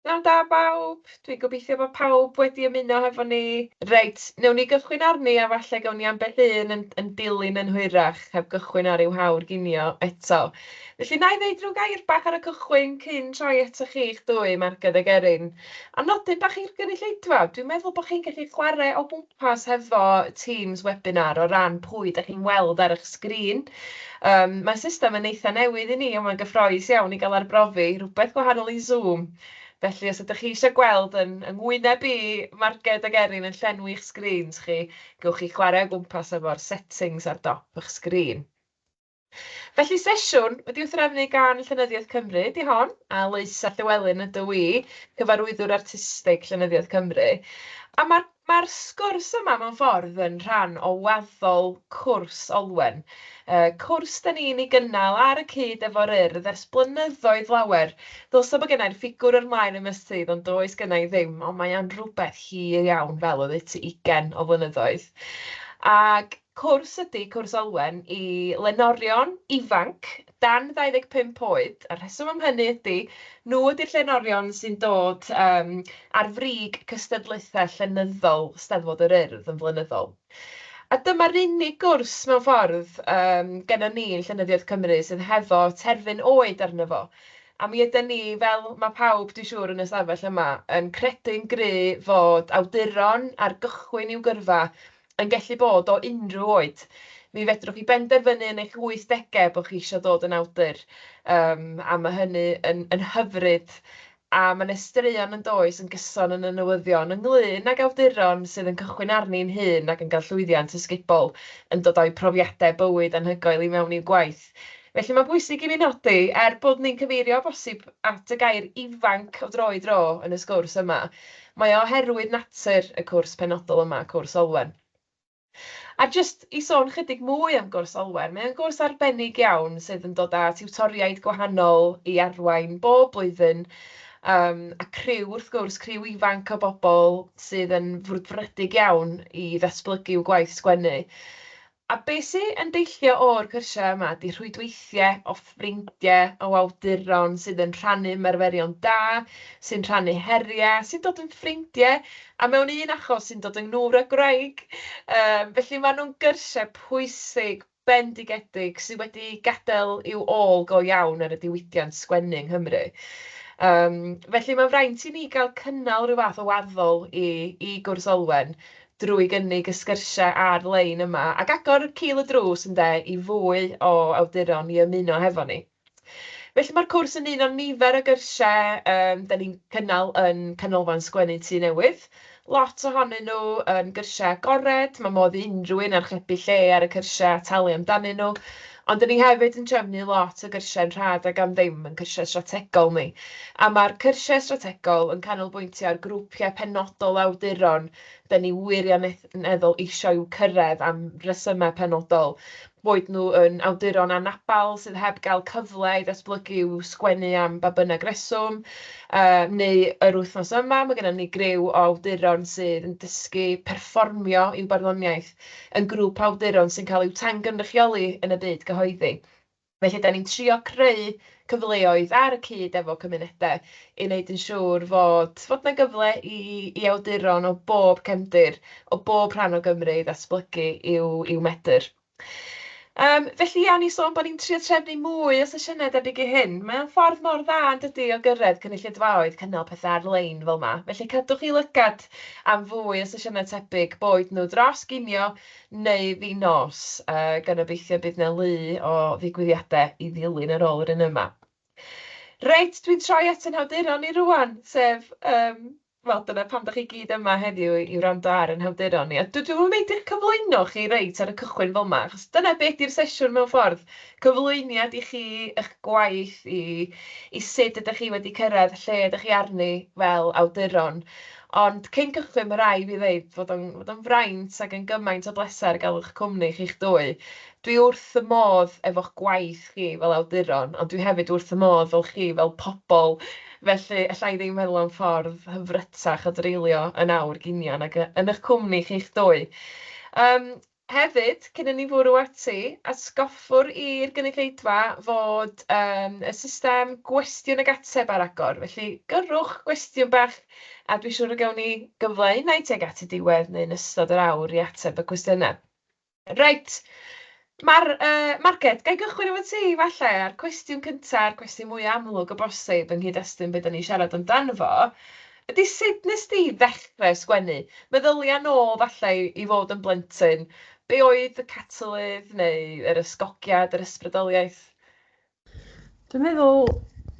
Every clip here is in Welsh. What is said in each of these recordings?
Pnawn da bawb, dwi'n gobeithio bod pawb wedi ymuno hefo ni. Reit, wnawn ni gychwyn arni a falle gawn ni ambell un yn dilyn yn hwyrach heb gychwyn ar i'w hawr ginio eto. Felly wna i ddeud rhyw gair bach ar y cychwyn cyn troi atoch chi'ch dwy, Marged ac Erin. A nodyn bach i'r gynulleidfa, dwi'n meddwl bod chi'n gallu chwarae o gwmpas hefo Teams webinar o ran pwy dach chi'n weld ar eich sgrin. Mae'r system yn eitha newydd i ni, ond mae'n gyffrous iawn i gael arbrofi, rhywbeth gwahanol i Zoom. Felly, os ydych chi eisiau gweld yn yng ngwyneb i Marged ac Erin yn llenwi'ch sgrins chi, gewch chi chwarae o gwmpas efo'r settings ar dop eich sgrin. Felly, sesiwn wedi'i threfnu gan Llenyddiaeth Cymru 'di hon, a Leusa Llewelyn ydw i, Cyfarwyddwr Artistig Llenyddiaeth Cymru. A ma'r ma'r sgwrs yma mewn ffordd yn rhan o waddol cwrs Olwen. Cwrs dan ni'n ei gynnal ar y cyd efo'r Urdd ers blynyddoedd lawer. Ddylsa bod gennai'r ffigwr o'r mlaen ym mystydd, ond does gynna i ddim, ond mae o'n rhywbeth hir iawn fel oddeutu 20 o flynyddoedd. Ac cwrs ydy Cwrs Olwen i lenorion ifanc dan 25 oed, a'r rheswm am hynny ydy, nhw ydy'r llenorion sy'n dod ar frig cystadlaethau llenyddol Steddfod yr Urdd yn flynyddol. A dyma'r unig gwrs mewn ffordd gennon ni yn Llenyddiaeth Cymru sydd hefo terfyn oed arno fo. A mi ydan ni, fel ma' pawb dwi'n siŵr yn y stafell yma, yn credu'n gry' fod awduron ar gychwyn i'w gyrfa yn gallu bod o unrhyw oed. Mi fedrwch chi benderfynu yn eich wythdegau bod chi isio dod yn awdur, a ma' hynny yn hyfryd. A ma' 'na straeon yn does yn gyson yn y newyddion ynglyn ag awduron sydd yn cychwyn arni'n hŷn ac yn cael llwyddiant ysgubol yn dod â'u profiadau bywyd anhygoel i mewn i'w gwaith. Felly mae'n bwysig i mi nodi, er bod ni'n cyfeirio o bosib at y gair ifanc o dro i dro yn y sgwrs yma, mae o oherwydd natur y cwrs penodol yma, cwrs Olwen. A jyst i sôn chydig mwy am gwrs Olwen, mae o'n gwrs arbennig iawn sydd yn dod â tiwtoriaid gwahanol i arwain bob blwyddyn, a criw, wrth gwrs, criw ifanc o bobl sydd yn frwdfrydig iawn i ddatblygu i'w gwaith sgwennu. A be sy yn deillio o'r cyrsiau yma 'di rhwydweithiau o ffrindiau, o awduron sydd yn rhannu ymarferion da, sy'n rhannu heriau, sy'n dod yn ffrindiau, a mewn un achos sy'n dod yn ngŵr a gwraig. Felly maen nhw'n gyrsiau pwysig, bendigedig, sydd wedi gadael i'w ôl go iawn ar y diwydiant sgwennu yng Nghymru. Felly mae'n fraint i ni gael cynnal rhyw fath o waddol i Gwrs Olwen drwy gynnig y sgyrsiau ar-lein yma ac agor cil y drws ynde i fwy o awduron i ymuno hefo ni. Felly mae'r cwrs yn un o nifer o gyrsiau dan ni'n cynnal yn Canolfan Sgwennu Tŷ Newydd. Lot ohonyn nhw yn gyrsiau agored, mae modd i unrhyw un archebu lle ar y cyrsiau a talu amdanyn nhw. Ond dan ni hefyd yn trefnu lot o gyrsiau'n rhad ac am ddim, yn cyrsiau strategol ni. A mae'r cyrsiau strategol yn canolbwyntio ar grwpiau penodol o awduron dan ni wirioneddol isio i'w cyrraedd am resymau penodol, boed nhw yn awduron anabal sydd heb gael cyfle i ddatblygu i'w sgwennu am ba bynnag reswm, neu yr wythnos yma mae gennym ni griw o awduron sydd yn dysgu perfformio i'w barddoniaeth, yn grŵp awduron sy'n cael eu tangynrychioli yn y byd cyhoeddi. Felly, dan ni'n trio creu cyfleoedd ar y cyd efo cymunedau i wneud yn siŵr fod 'na gyfle i awduron o bob cefndir, o bob rhan o Gymru i ddatblygu i'w medr. Felly ia, o'n i'n sôn bod ni'n trio trefnu mwy o sesiynau debyg i hyn. Mae o'n ffordd mor dda yn dydi o gyrraedd cynulleidfaoedd, cynnal pethau ar-lein fel 'ma. Felly cadwch chi lygad am fwy o sesiynau tebyg, boed nhw dros ginio neu fin nos, gan obeithio bydd 'na lu o ddigwyddiadau i ddilyn ar ôl yr un yma. Reit, dwi'n troi at ein hawduron ni rŵan, sef, wel, dyna pam dach chi gyd yma heddiw i wrando ar ein hawduron ni. A dwi'm yn meindio eich cyflwyno chi reit ar y cychwyn fel 'ma, achos dyna be 'di'r sesiwn mewn ffordd, cyflwyniad i chi, eich gwaith, i sut ydych chi wedi cyrraedd lle ydych chi arni fel awduron. Ond cyn cychwyn, ma' raid fi ddeud fod o'n fraint ac yn gymaint o bleser gael eich cwmni chi'ch dwy. Dwi wrth fy modd efo'ch gwaith chi fel awduron, ond dwi hefyd wrth fy modd fel chi fel pobl. Felly, alla i ddim meddwl am ffordd hyfrytach o dreulio yn awr ginio nag yn eich cwmni chi'ch dwy. Hefyd, cyn i ni fwrw ati, atgoffwr i'r gynulleidfa fod y system gwestiwn ag ateb ar agor. Felly, gyrrwch gwestiwn bach a dwi'n siŵr y gawn ni gyfle unai tuag at y diwedd neu yn ystod yr awr i ateb y cwestiynau. Reit, Marged, ga i gychwyn efo ti falle, a'r cwestiwn cynta, a'r cwestiwn mwya amlwg o bosib yng nghyd-destun be dan ni'n siarad amdano fo, ydy sut wnest ti ddechrau sgwennu? Meddylia nôl falle i fod yn blentyn, be oedd y catalydd neu yr ysgogiad, yr ysbrydoliaeth? Dwi'n meddwl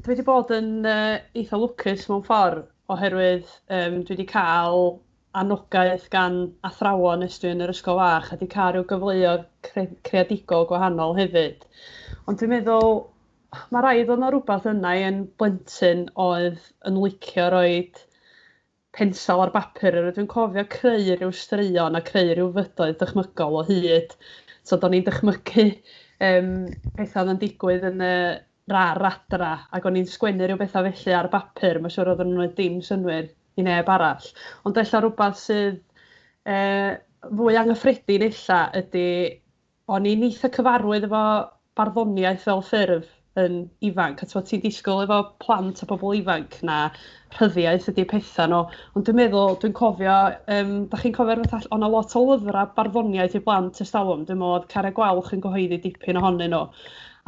dwi wedi bod yn eitha lwcus mewn ffordd oherwydd dwi wedi cael anogaeth gan athrawon nes dwi yn yr ysgol fach a wedi cael rhyw gyfleoedd creadigol gwahanol hefyd. Ond dwi'n meddwl mae rhaid oedd 'na rywbeth yna i yn blentyn oedd yn licio roid pensel ar bapur. Dwi'n cofio creu rhyw straeon a creu rhyw fydoedd dychmygol o hyd. So do'n i'n dychmygu pethau oedd yn digwydd yn y rar adra ac o'n i'n sgwennu rhyw bethau felly ar bapur. Mae'n siŵr oedd yn gwneud dim synnwyr i neb arall. Ond ella rhywbeth sydd fwy anghyffredin ella ydy o'n i'n eitha cyfarwydd efo barddoniaeth fel ffurf yn ifanc, a t'mod ti'n disgwyl efo plant a pobl ifanc na rhyddiaeth ydy pethau nhw, ond dwi'n meddwl, dwi'n cofio, da chi'n cofio'r fatha, o'na lot o lyfrau barddoniaeth i blant ers talwm, dwi'n meddwl oedd Carreg Gwalch yn gyhoeddi dipyn ohonyn nhw,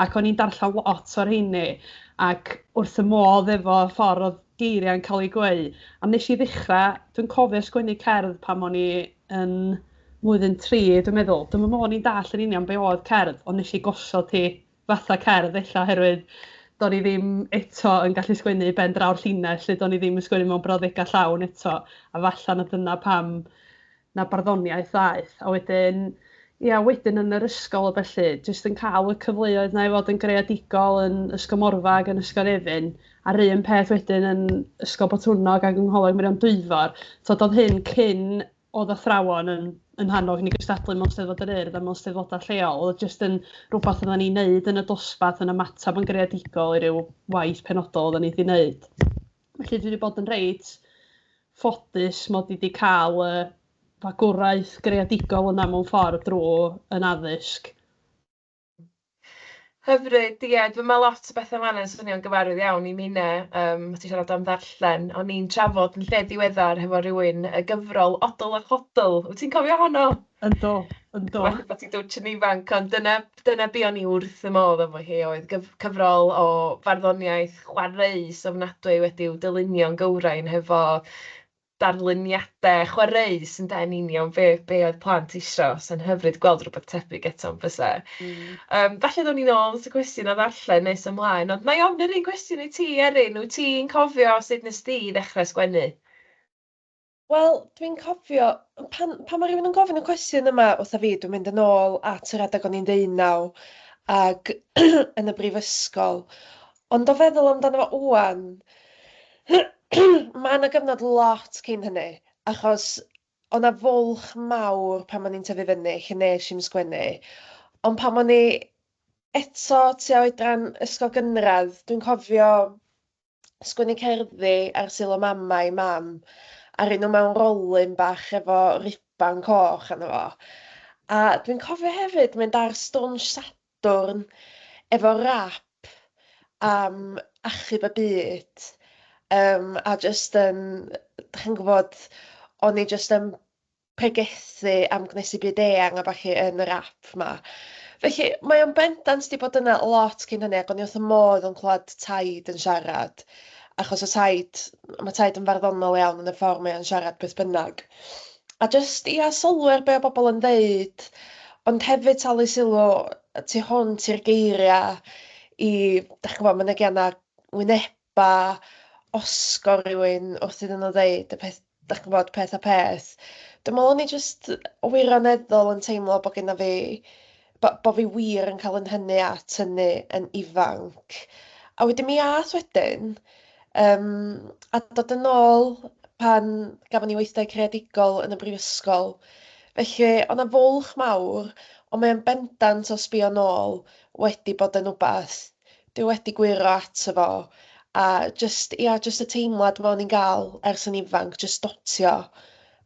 ac o'n i'n darllen lot o'r rheini, ac wrth y modd efo ffordd oedd geiriau'n cael eu gweu, a nes i ddechrau, dwi'n cofio sgwennu cerdd pan o'n i yn mlwyddyn 3, dwi'n meddwl. Dwi'm yn meddwl o'n i'n dallt yn union be oedd cerdd, ond nes i gosod hi fatha cerdd ella oherwydd do'n i ddim eto yn gallu sgwennu i ben draw'r llinell, lle do'n i ddim yn sgwennu mewn brawddegau llawn eto, a falle na dyna pam na barddoniaeth ddaeth. A wedyn, ia, wedyn yn yr ysgol a felly, jyst yn cael y cyfleoedd 'na i fod yn greadigol yn Ysgol Morfa ac yn Ysgol Nefyn, a'r un peth wedyn yn Ysgol Botwnnog ac yng Ngholeg Meirion Dwyfor. Tibod, oedd hyn cyn oedd athrawon yn hannog ni gystadlu mewn Steddfod yr Urdd a mewn steddfodau lleol. Oedd o jyst yn rhywbeth oedden ni'n neud yn y dosbarth, yn ymateb yn greadigol i ryw waith penodol oedden ni wedi wneud. Felly dwi wedi bod yn reit ffodus mod i wedi cael y fagwraeth greadigol yna mewn ffordd drwy yn addysg. Hyfryd, ie, mae lot o bethau fan'na yn swnio'n gyfarwydd iawn i minnau. Ti'n siarad am ddarllen, o'n i'n trafod yn lle diweddar hefo rywun y gyfrol Odl a Chodl. Wyt ti'n cofio honno? Yndw, yndw. Falle bod ti'n dwtsh yn ifanc, ond dyna be o'n i wrth y modd efo hi, oedd cyfrol o farddoniaeth chwareus ofnadwy wedi'w dylunio'n gywrain hefo darluniadau chwareus ynde, yn union be oedd plant isio. Sa'n hyfryd gweld rhywbeth tebyg eto yn byse? Falle ddown ni nôl at y cwestiwn o ddarllen nes ymlaen, ond wna i ofyn yr un cwestiwn i ti, Erin. Wyt ti'n cofio sut wnest ti ddechrau sgwennu? Wel, dwi'n cofio, pan mae rhywun yn gofyn y cwestiwn yma wrtha fi, dwi'n mynd yn ôl at yr adeg o'n i'n 19 ac yn y brifysgol. Ond o feddwl amdano fo ŵan, mae yna gyfnod lot cyn hynny, achos o' 'na fwlch mawr pan o'n i'n tyfu fyny lle nes i'm sgwennu. Ond pan o'n i eto tua oedran ysgol gynradd, dwi'n cofio sgwennu cerddi ar Sul y Mamau i Mam, a rhoi nhw mewn rolyn bach efo ruban coch arno fo. A dwi'n cofio hefyd mynd ar Stwnsh Sadwrn efo rap am achub y byd, a jyst yn, dach chi'n gwybod, o'n i jyst yn pregethu am gnesu byd eang a ballu yn yr ap 'ma. Felly mae o'n bendant 'di bod yna lot cyn hynny, ac o'n i wrth y modd yn clywed taid yn siarad, achos o taid, mae taid yn farddonol iawn yn y ffordd mae o'n siarad beth bynnag. A jyst, ia, sylwi ar be o bobl yn ddeud, ond hefyd talu sylw tu hwnt i'r geiriau i, dach chi'n gwybod, mynegiannau wynebau, osgo rywun wrth iddyn nhw ddeud y peth, dach chi'n gwybod, peth a peth. Dwi'n meddwl o'n i jyst wirioneddol yn teimlo bod genna fi, bo fi wir yn cael yn hynny at hynny yn ifanc. A wedyn mi ath wedyn, a dod yn ôl pan gafon ni weithdai creadigol yn y brifysgol. Felly, oedd 'na fwlch mawr, ond mae o'n bendant o sbio nôl wedi bod yn wbath dwi wedi gwyro ato fo, a jyst, ia, jyst y teimlad 'ma o'n i'n gael ers yn ifanc, jyst dotio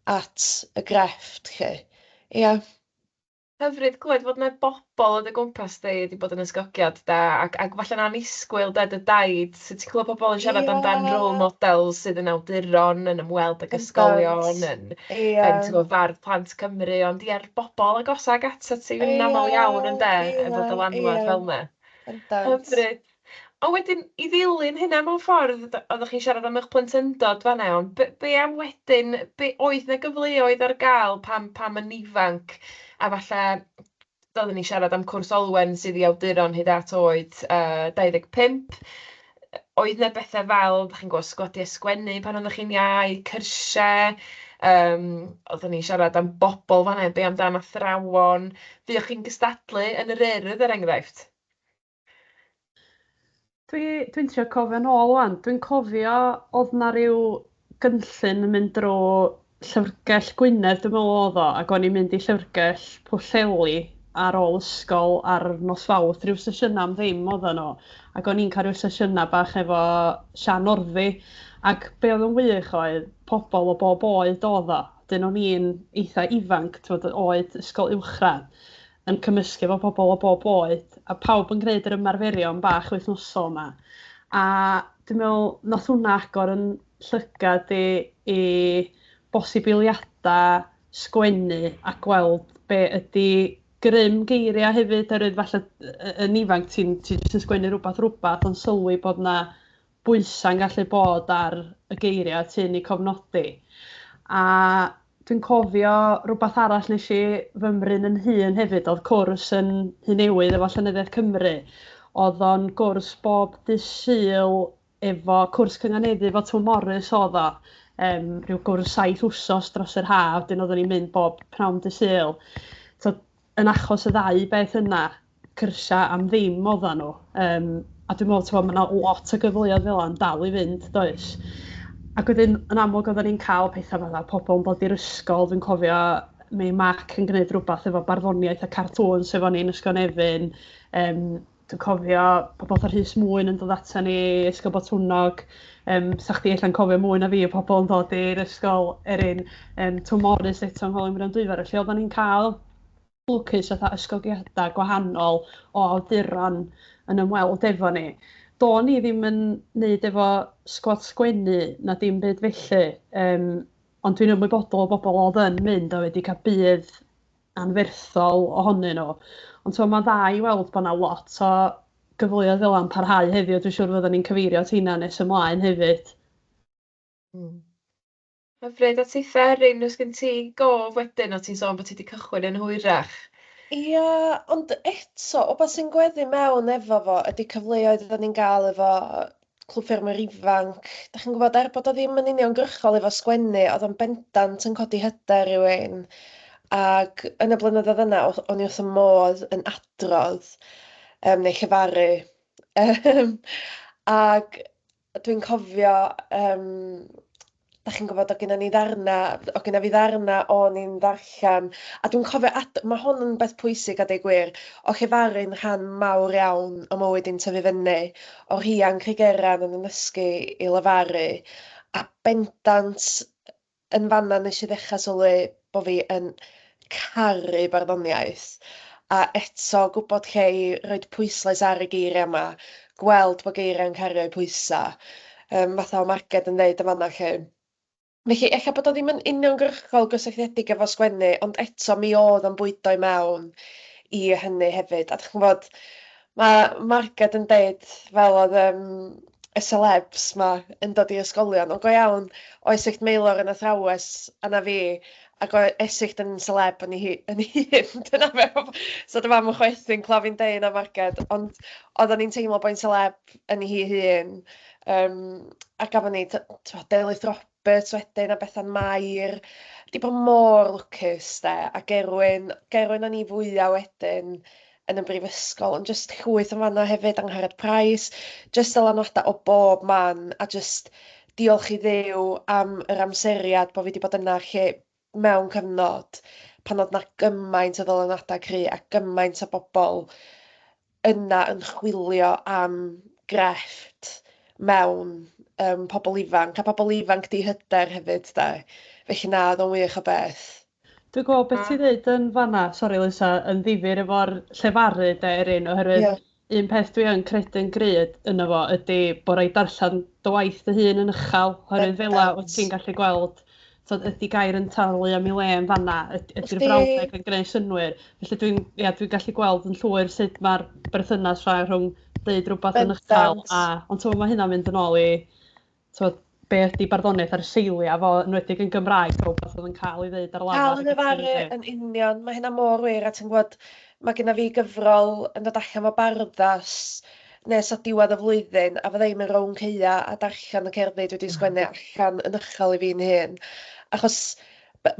at y grefft 'lly. Ia. Hyfryd clywed fod 'na bobl o dy gwmpas di 'di bod yn ysgogiad da ac ac falle'n annisgwyl de, dy daid. Sut ti'n clywed pobl yn siarad amdan role models sydd yn awduron, yn ymweld ag ysgolion, yn yn ti'n gwybod, Fardd Plant Cymru, ond ie'r bobl agosaf atat ti yn aml iawn ynde, efo dylanwad fel 'na. Hyfryd. Ond wedyn, i ddilyn hynna mewn ffordd, oeddech chi'n siarad am eich plentyndod fan'na, ond be am wedyn, be oedd 'na gyfleoedd ar gael pam yn ifanc, a falle, doeddwn ni'n siarad am Cwrs Olwen sydd i awduron hyd at oed 25, oedd 'na bethau fel, dach chi'n gwybod, sgwadiau sgwennu pan oeddech chi'n iau, cyrsiau, oeddwn ni'n siarad am bobl fan'na, be amdan athrawon, fuoch chi'n gystadlu yn yr Urdd, er enghraifft? Dwi'n trio cofio nôl ŵan. Dwi'n cofio oedd 'na ryw gynllun yn mynd drwy Llyfrgell Gwynedd, dwi'n meddwl oedd o, ac o'n i'n mynd i Llyfrgell Pwllheli ar ôl ysgol ar nos Fawrth, rhyw sesiynau am ddim oedden nhw, ac o'n i'n cael rhyw sesiynau bach efo Sian Norfi, ac be oedd yn wych oedd pobl o bob oed oedd o. Dyn o'n i'n eitha ifanc, t'mod, oed ysgol uwchradd, yn cymysgu efo pobl o bob oed, a pawb yn gwneud yr ymarferion bach wythnosol yma. A dwi'n meddwl nath hwnna agor yn llygad i bosibiliadau sgwennu a gweld be ydy grym geiriau hefyd, oherwydd falle yn ifanc ti'n ti jyst yn sgwennu rhywbeth rhywbeth, ond sylwi bod na bwysau'n gallu bod ar y geiriau ti'n eu cofnodi. A dwi'n cofio rhywbeth arall nes i fymryn yn hun hefyd, oedd cwrs yn Nhŷ Newydd efo Llenyddiaeth Cymru. Oedd o'n gwrs bob dydd Sul efo cwrs cynganeddu efo Twm Morys oedd o. Rhyw gwrs 7 wsos dros yr haf, dyn oeddwn ni'n mynd bob pnawn dydd Sul. So, yn achos y ddau beth yna, cyrsiau am ddim oedden nhw. A dwi'n meddwl, t'mod, ma' 'na lot o gyfleoedd fel 'na yn dal i fynd, does? Ac wedyn, yn amlwg, oedden ni'n cael pethau fatha pobl yn dod i'r ysgol. Dwi'n cofio Mei Mac yn gwneud rhywbeth efo barddoniaeth a cartŵns efo ni yn Ysgol Nefyn. Dwi'n cofio pobl fatha Rhys Mwyn yn dod ata ni, Ysgol Botwnnog. 'Sa chdi ella'n cofio mwy na fi o pobl yn dod i'r ysgol, Erin. Twm Morys eto yng Ngholeg Meirion Dwyfor. Felly oedden ni'n cael lwcus fatha ysgogiadau gwahanol o awduron yn ymweld efo ni. Do'n i ddim yn neud efo sgwad sgwennu na dim byd felly, ond dwi'n ymwybodol o bobl oedd yn mynd a wedi cael budd anferthol ohonyn nhw. Ond t'mo, mae'n dda i weld bod 'na lot o gyfleoedd fel 'na'n parhau heddiw. Dwi'n siŵr fyddwn ni'n cyfeirio at heina nes ymlaen hefyd. Hyfryd, a tithe Erin, oes gen ti gof wedyn, o ti'n sôn bod ti wedi cychwyn yn hwyrach? Ia, ond eto, wbath sy'n gweddu mewn efo fo ydy cyfleoedd oedden ni'n gael efo Clwb Ffermwyr Ifanc. Dach chi'n gwybod, er bod o ddim yn uniongyrchol efo sgwennu, oedd o'n bendant yn codi hyder rhywun. Ac yn y blynyddoedd yna, o'n i wrth y modd yn adrodd, neu llefaru. Ac dwi'n cofio, dach chi'n gwybod, oedd genna ni ddarna, oedd genna fi ddarna o'n i'n ddarllen, a dwi'n cofio, mae hwn yn beth pwysig a deud gwir, o llefaru'n rhan mawr iawn o mywyd i'n tyfu fyny, o Rhian Crugeran yn ymysgu i lefaru, a bendant yn fan'na wnes i ddechrau sylwi bod fi yn caru barddoniaeth. A eto, gwybod lle i roid pwyslais ar y geiriau 'ma, gweld bod geiriau'n cario eu pwysau. Fatha o Marged yn ddeud yn fan'na 'lly. Felly, ella bod o ddim yn uniongyrchol gysylltiedig efo sgwennu, ond eto mi oedd o'n bwydo i mewn i hynny hefyd. A dach chi'n gwybod, mae Marged yn deud fel oedd y celebs 'ma yn dod i ysgolion, ond go iawn, o Esyllt Maelor yn athrawes a 'na fi, ac o Esyllt yn celeb yn ei yn ei hun, dyna be so dy fam yn chwerthin clywed fi'n deud 'na Marged, ond oedden ni'n teimlo bod hi'n celeb yn ei hun, a gafon ni tibod Delyth Roberts wedyn a Bethan Mair, 'di bod mor lwcus de, a Gerwyn, Gerwyn o'n i fwya wedyn yn y brifysgol, ond jyst llwyth yn fan'na hefyd, Angharad Price, jyst dylanwadau o bob man, a jyst diolch i Dduw am yr amseriad bod fi 'di bod yna lle mewn cyfnod pan oedd 'na gymaint o ddylanwadau cry a gymaint o bobl yna yn chwilio am grefft mewn pobl ifanc, a pobl ifanc di-hyder hefyd de. Felly na, oedd o'n wych o beth. Dwi'n gweld beth ti'n dweud yn fanna, sori Lisa, yn ddifyr efo'r llefaru de, Erin, oherwydd un peth dwi yn credu'n gryf yno fo ydy bod rhaid darllen dy waith dy hun yn uchel, oherwydd fel 'a wyt ti'n gallu gweld tod, ydy gair yn talu am ei le yn fanna, ydy'r frawddeg yn gwneud synnwyr. Felly dwi'n ia, dwi gallu gweld yn llwyr sut mae'r berthynas rhwng deud rhywbeth yn uchel a... Ond t'mo, mae hynna'n mynd yn ôl i t'mod, be ydy barddoniaeth ar seiliau fo, yn enwedig yn Gymraeg, fel rhywbeth oedd yn cael ei ddeud ar lafar. Cael ei lefaru yn union, mae hynna mor wir, a ti'n gwybod, mae genna fi gyfrol yn dod allan o Barddas nes at diwedd y flwyddyn, a fydda i'n mynd rownd caeau a darllen y cerddi dwi 'di sgwennu allan yn uchel i fi'n hun, achos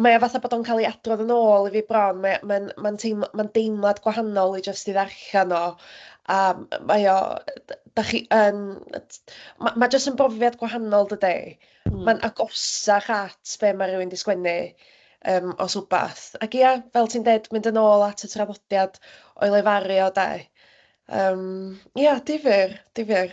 mae o fatha bod o'n cael ei adrodd yn ôl i fi bron, mae'n mae teimlo, mae'n deimlad gwahanol i jyst i ddarllen o, a mae o, da chi yn, mae jyst yn brofiad gwahanol dydy. Mae'n agosach at be mae rhywun 'di sgwennu os wbath. Ac ia, fel ti'n deud, mynd yn ôl at y traddodiad o'i lefaru o de. Ia, difyr, difyr.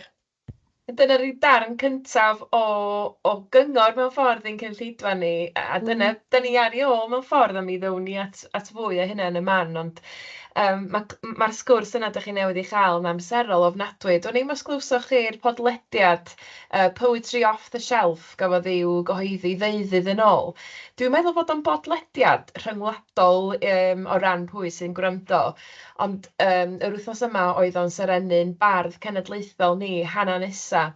Dyna'r darn cyntaf o gyngor mewn ffordd i'n cynulleidfa ni, a dyna da ni ar ei ôl mewn ffordd, a mi ddown ni at fwy o hynna yn y man, ond mae'r sgwrs yna dach chi newydd ei chael yn amserol ofnadwy. Do'n i'm os glywsoch chi'r podlediad Poetry Off the Shelf gafodd i'w gyhoeddi ddeuddydd yn ôl. Dwi'n meddwl fod o'n bodlediad rhyngwladol o ran pwy sy'n gwrando, ond yr wythnos yma oedd o'n serennu'n bardd cenedlaethol ni, Hanan Issa,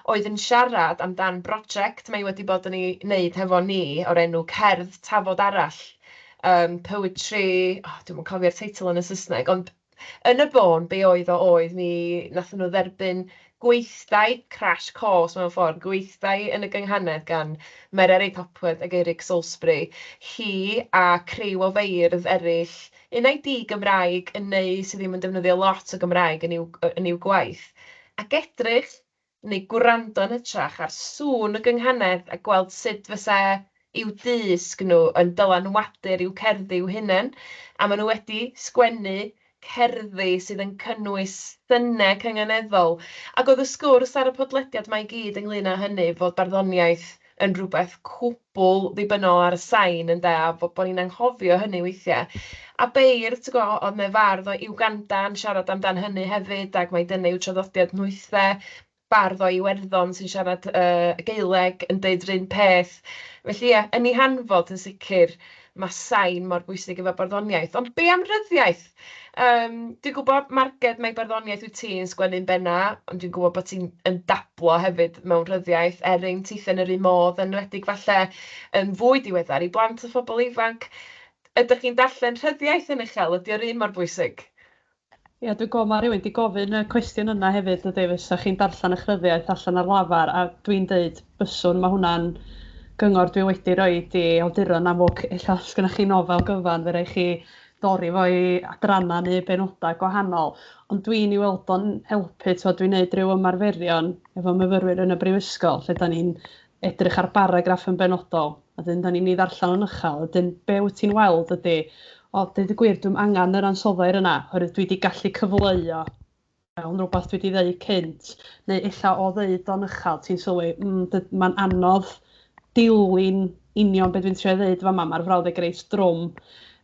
oedd yn siarad amdan brosiect mae wedi bod yn ei wneud hefo ni o'r enw Cerdd Tafod Arall, Poetry... oh, dwi'm yn cofio'r teitl yn y Saesneg, ond yn y bôn, be oedd o oedd mi wnaethon nhw dderbyn gweithdai, crash course mewn ffordd, gweithdai yn y gynghanedd gan Mererid Hopwood ac Eric Salisbury, hi a criw o feirdd eraill, un ai di-Gymraeg neu sydd ddim yn defnyddio lot o Gymraeg yn i'w gwaith, ac edrych neu gwrando yn hytrach ar sŵn y gynghanedd a gweld sut fysa i'w dysg nhw yn dylanwadu ar i'w cerddi i'w hunain. A maen nhw wedi sgwennu cerddi sydd yn cynnwys synau cynganeddol. Ac oedd y sgwrs ar y podlediad 'ma i gyd ynglyn â hynny, fod barddoniaeth yn rhywbeth cwbl ddibynnol ar y sain ynde, a bod ni'n anghofio hynny weithiau. A beirdd, ti'n gwybod, oedd 'na fardd o Uganda yn siarad amdan hynny hefyd, ac mai dyna yw traddodiad nhwythau. Bardd o Iwerddon sy'n siarad Gaeleg yn deud yr un peth. Felly ie, yn ei hanfod yn sicr, mae sain mor bwysig efo barddoniaeth. Ond be am ryddiaeth? Dwi'n gwybod, Marged, mai barddoniaeth wyt ti'n sgwennu'n benna, ond dwi'n gwybod bod ti'n yn dablo hefyd mewn ryddiaith. Erin, tithe yn yr un modd, yn enwedig falle yn fwy diweddar i blant a phobl ifanc. Ydych chi'n darllen rhyddiaith yn uchel? Ydy o'r un mor bwysig? Ie, dwi'n gwybod mae rhywun wedi gofyn y cwestiwn yna hefyd, dydy, fysa chi'n darllen eich rhyddiaith allan ar lafar, a dwi'n deud byswn, mae hwnna'n gyngor dwi wedi rhoi i awduron am fod ella os gennych chi nofel gyfan, fe rai chi dorri fo i adrannau neu benodau gwahanol. Ond dwi'n ei weld o'n helpu, t'wod, dwi'n neud rhyw ymarferion efo myfyrwyr yn y brifysgol, lle da ni'n edrych ar baragraff yn benodol, a dyn da ni'n ei ddarllen o'n uchel, a dyn be wyt ti'n weld ydy, o, deud y gwir, dwi'm angen yr ansoddair yna, oherwydd dwi wedi gallu cyfleu o mewn rhywbeth dwi wedi ddeud cynt, neu ella o ddeud o'n uchel, ti'n sylwi, mae'n anodd dilyn union beth dwi'n trio ddeud fama, mae'r frawddeg reit drwm.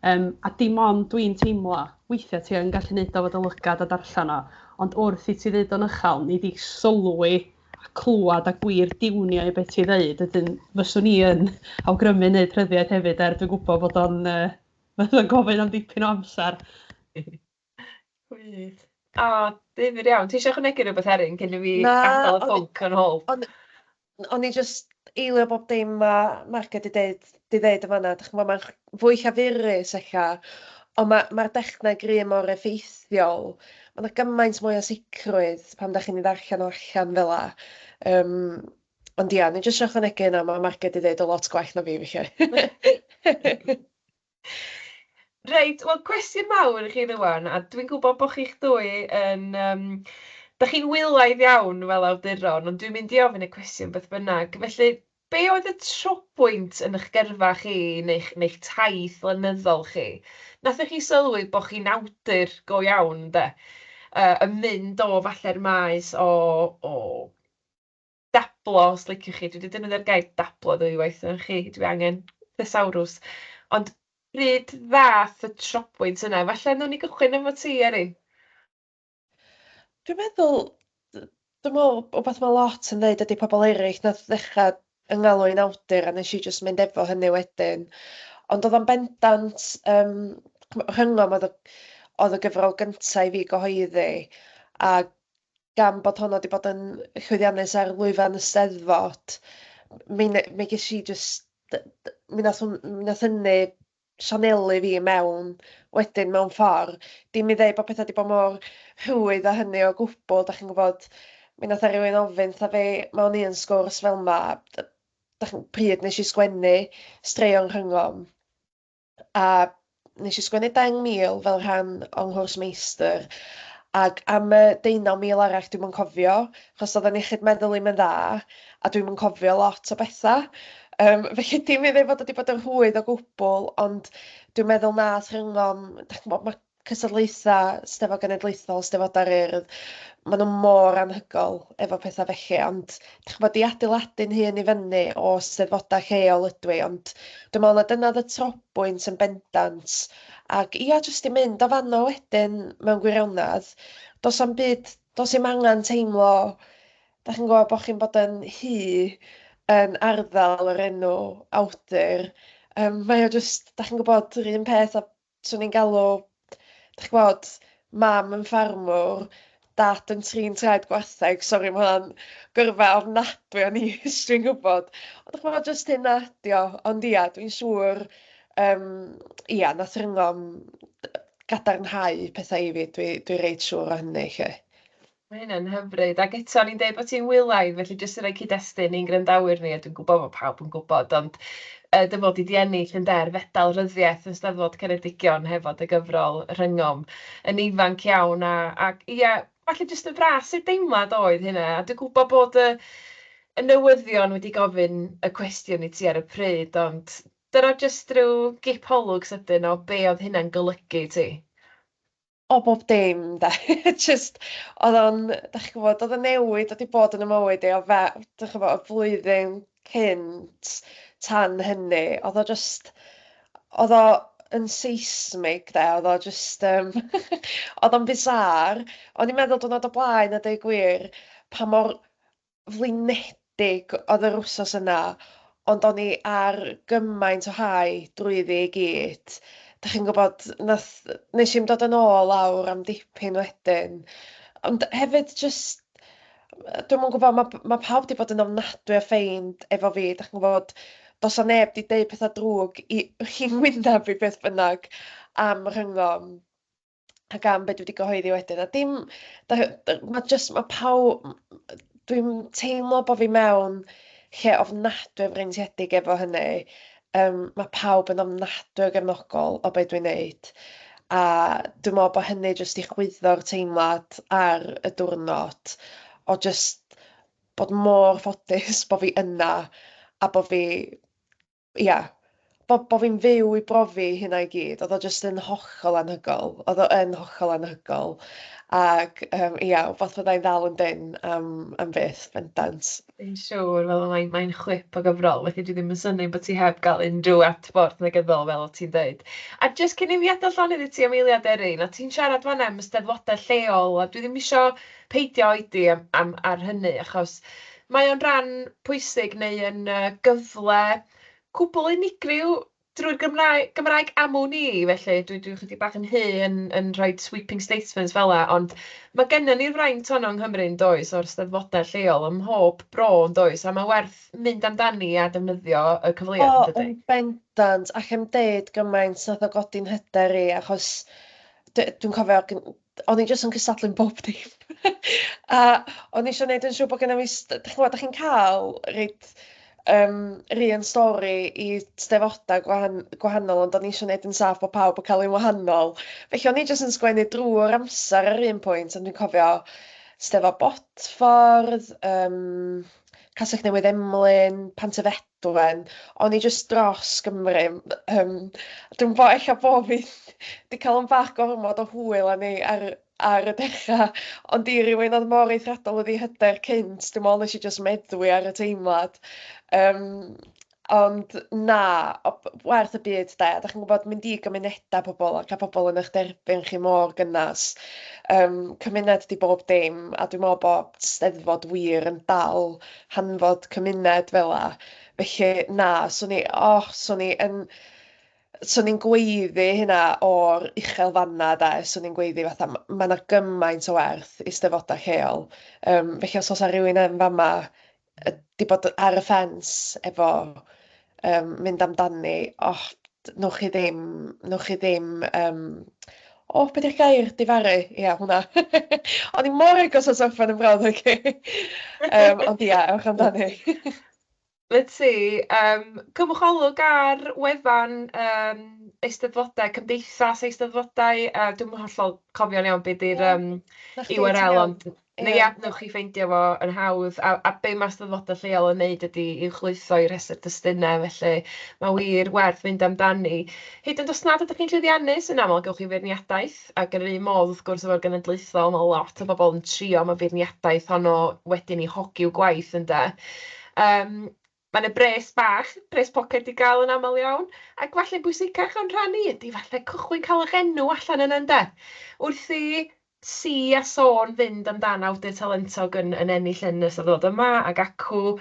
A dim ond dwi'n teimlo, weithiau ti yn gallu neud o fod y lygad a darllen o, ond wrth i ti ddeud o'n uchel, ni di sylwi a clywed a gwir diwnio i beth ti ddeud, wedyn fyswn i yn awgrymu wneud rhyddiaith hefyd, er dwi'n gwybod bod o'n fydd o'n gofyn am dipyn o amser. Wych. O, difyr iawn. Ti eisiau ychwanegu rhywbeth, Erin, cyn i fi gadael y ffowc yn ôl? O'n i jyst eilio bob dim mae Marged 'di ddeud yn fan'na. Dach chi'n gwbod, mae'n fwy llafurus ella, ond mae'r dechneg yr un mor effeithiol. Mae 'na gymaint mwy o sicrwydd pan dach chi'n ei ddarllen o allan fel 'a. Ond ia, o'n i jyst isio ychwanegu hynna, mae Marged 'di ddeud o lot gwell na fi felly. Reit, wel cwestiwn mawr i chi rŵan, a dwi'n gwybod bod chi'ch dwy yn... dach chi'n wylaidd iawn fel awduron, ond dwi'n mynd i ofyn y cwestiwn beth bynnag. Felly, be oedd y trobwynt yn eich gyrfa chi neu'ch taith lenyddol chi? Nathoch chi sylwi bod chi'n awdur go iawn, ynde? Yn mynd o falle'r maes o dablo, os liciwch chi. Dwi 'di defnyddio'r gair dablo ddwywaith yn chi, dwi angen thesawrws. Ond Pryd ddath y trobwynt yna? Falle wnawn ni gychwyn efo ti, Erin. Dwi'n meddwl, dwi'n meddwl, wbath mae lot yn dweud ydy pobl eraill nath ddechrau yng ngalw i'n awdur a nes i jyst mynd efo hynny wedyn. Ond oedd o'n bendant, Rhyngom oedd y gyfrol gyntaf i fi gyhoeddi, a gan bod honno wedi bod yn llwyddiannus ar lwyfan y Steddfod, mi ges i jyst, mi nath hynny sianelu fi mewn wedyn mewn ffordd. Dim i ddeud bod pethau wedi bod mor rhwydd â hynny o gwbl, dach chi'n gwybod, mi nath rywun ofyn wrtha fi mewn un sgwrs fel 'ma, pryd nes i sgwennu straeon Rhyngom, a nes i sgwennu 10,000 fel rhan o'n nghwrs meistr, ac am y 19,000 arall dwi'm yn cofio, achos oedd yn iechyd meddwl i'm yn dda, a dwi'm yn cofio lot o bethau. Felly dim i ddweud fod o wedi bod yn rhwydd o gwbl, ond dwi'n meddwl nath Rhyngom, dach chi'n gwbod, mae cystadlaethau Steddfod Genedlaethol, Steddfodau'r Urdd, maen nhw mor anhygoel efo pethau felly, ond dach chi'n gwbod, i adeiladu'n hun i fyny o Steddfodau lleol ydw i, ond dwi'n meddwl na dyna oedd y trobwynt yn bendant, ac ia, jyst i mynd o fanno wedyn mewn gwirionedd, does am byd, does i'm angen teimlo, dach chi'n gwybod, bod chi'n bod yn hy yn arddel yr enw awdur. Mae o jyst, dach chi'n gwybod, yr un peth a swn i'n galw, dach chi'n gwybod, mam yn ffarmwr, dad yn trin traed gwartheg, sori, mae hwnna'n gyrfa ofnadwy o niche, dwi'n gwybod. Ond dach chi'n gwybod, jyst hynna ydi o. Ond ia, dwi'n siŵr, ia, nath Rhyngom gadarnhau pethau i fi, dwi reit siŵr o hynny, 'lly. Mae hynna'n hyfryd. Ac eto, o'n i'n deud bod ti'n wylaidd, felly jyst i roi cyd-destun i'n gwrandawyr ni, a dwi'n gwybod bod pawb yn gwybod, ond dy fod i 'di ennill ynde, yr Fedal Ryddiaeth yn Steddfod Ceredigion hefo dy gyfrol Rhyngom yn ifanc iawn, ac ia, falle jyst yn fras, sut deimlad oedd hynna? A dwi'n gwybod bod y newyddion wedi gofyn y cwestiwn i ti ar y pryd, ond dyna jyst rhyw gipolwg sydyn o be oedd hynna'n golygu i ti. O bob dim, de. Jyst, oedd o'n, dach chi'n gwybod, oedd y newid wedi bod yn y mywyd i o fe, dach chi'n gwybod, y flwyddyn cynt tan hynny, oedd o jyst, oedd o yn seismig, de, oedd o jyst, oedd o'n bizarre. O'n i'n meddwl diwrnod o blaen, a deud gwir, pa mor flinedig oedd yr wsos yna, ond o'n i ar gymaint o high drwyddi i gyd. Dach chi'n gwybod, nes i'm dod yn ôl lawr am dipyn wedyn. Ond hefyd jyst, dwi'm yn gwybod, ma pawb wedi bod yn ofnadwy o ffeind efo fi, dach chi'n gwybod, does 'na neb wedi deud pethau drwg i ngwyneb fi beth bynnag am Rhyngom ac am be dwi wedi gyhoeddi wedyn. A dim, ma' jyst, ma' pawb, dwi'n teimlo bod fi mewn lle ofnadwy o freintiedig efo hynny. Mae pawb yn ofnadwy o gefnogol o be dwi'n neud. A dwi'n meddwl bod hynny jyst i chwyddo'r teimlad ar y diwrnod o jyst bod mor ffodus bod fi yna a bod fi, ia, bo fi'n fyw i brofi hynna i gyd. Oedd o jyst yn hollol anhygoel. Oedd o yn hollol anhygoel. Ac ia, wbath fydda i'n ddal yn dynn am byth, bendant. Dwi'n siŵr, fel mae'n chwip o gyfrol, felly dwi ddim yn synnu bod ti heb gael unrhyw adborth negyddol fel o't ti'n deud. A jyst cyn i fi adael llonydd i ti am eiliad, Erin, a ti'n siarad fan'na am ysteddfodau lleol, a dwi ddim isio peidio oedi ar hynny, achos mae o'n ran pwysig neu yn gyfle cwbl unigryw drwy'r Gymraeg am wn i, felly dwi chydig bach yn hy yn rhoi sweeping statements fel 'na, ond mae gennym ni'r fraint honno yng Nghymru yn does, o'r steddfodau lleol ym mhob bro yn does, a mae werth mynd amdani a defnyddio y cyfleoedd, O, yn dydi? yn bendant, ac am deud gymaint nath o godi'n hyder i, achos dwi'n cofio, o'n i jyst yn cystadlu'n bob dim. A o'n i eisiau gwneud yn siŵr bod genna fi, dach chi'n gwbod, dach chi'n cael reit, yr un stori i steddfodau gwahanol, ond o'n i eisiau gwneud yn saff bod pawb yn cael un wahanol. Felly o'n i jyst yn sgwennu drwy'r amser ar un pwynt, ond dwi'n cofio Steddfod Bodffordd, Castell Newydd Emlyn, Pantyfedwen, o'n i jyst dros Gymru. Dwi'n gwybod ella bo' fi 'di cael yn bach gormod o hwyl â ni ar y dechrau, ond i rywun oedd mor eithriadol oedd ei hyder cynt, dwi'n meddwl nes i jyst meddwi ar y teimlad. Ond na, werth y byd de. Dach chi'n gwybod, mynd i gymunedau pobl a cael pobl yn eich derbyn chi mor gynnas. Cymuned 'di bob dim, a dwi'n meddwl bod Steddfod wir yn dal hanfod cymuned fela. Felly na, 'swn i, oh, 'swn i yn... 'Swn i'n gweiddi hynna o'r uchelfannau de, 'swn i'n gweiddi fatha, ma' 'na gymaint o werth i Steddfodau lleol. Felly os oes 'na rywun yn fama 'di bod ar y ffens efo mynd amdani, oh, newch chi ddim, newch chi ddim, o, be 'di'r gair? Difaru? Ia, hwnna. O'n i mor agos at orffen y brawddeg i. Ond ia, ewch amdani. Let's see, cymwch olwg ar wefan Eisteddfodau, Cymdeithas Eisteddfodau, dwi'm yn hollol cofio'n iawn be 'di'r URL, ond neu ia, wnewch chi ffeindio fo yn hawdd. A be ma' Eisteddfodau lleol yn wneud ydy uwchlwytho i rhestr testunau, felly mae wir werth fynd amdani. Hyd yn oed os nad ydych chi'n llwyddiannus, yn aml gewch chi feirniadaeth, ac yn yr un modd wrth gwrs efo'r genedlaethol, mae lot o bobl yn trio am y feirniadaeth honno wedyn i hogi'w gwaith ynde. Mae 'na bres bach, pres poced i gael yn aml iawn, ac falle'n bwysicach o'n rhan i ydy falle cychwyn cael eich enw allan yna ynde. Wrth i si a sôn fynd amdan awdur talentog yn ennill yn y Steddfod yma ac acw,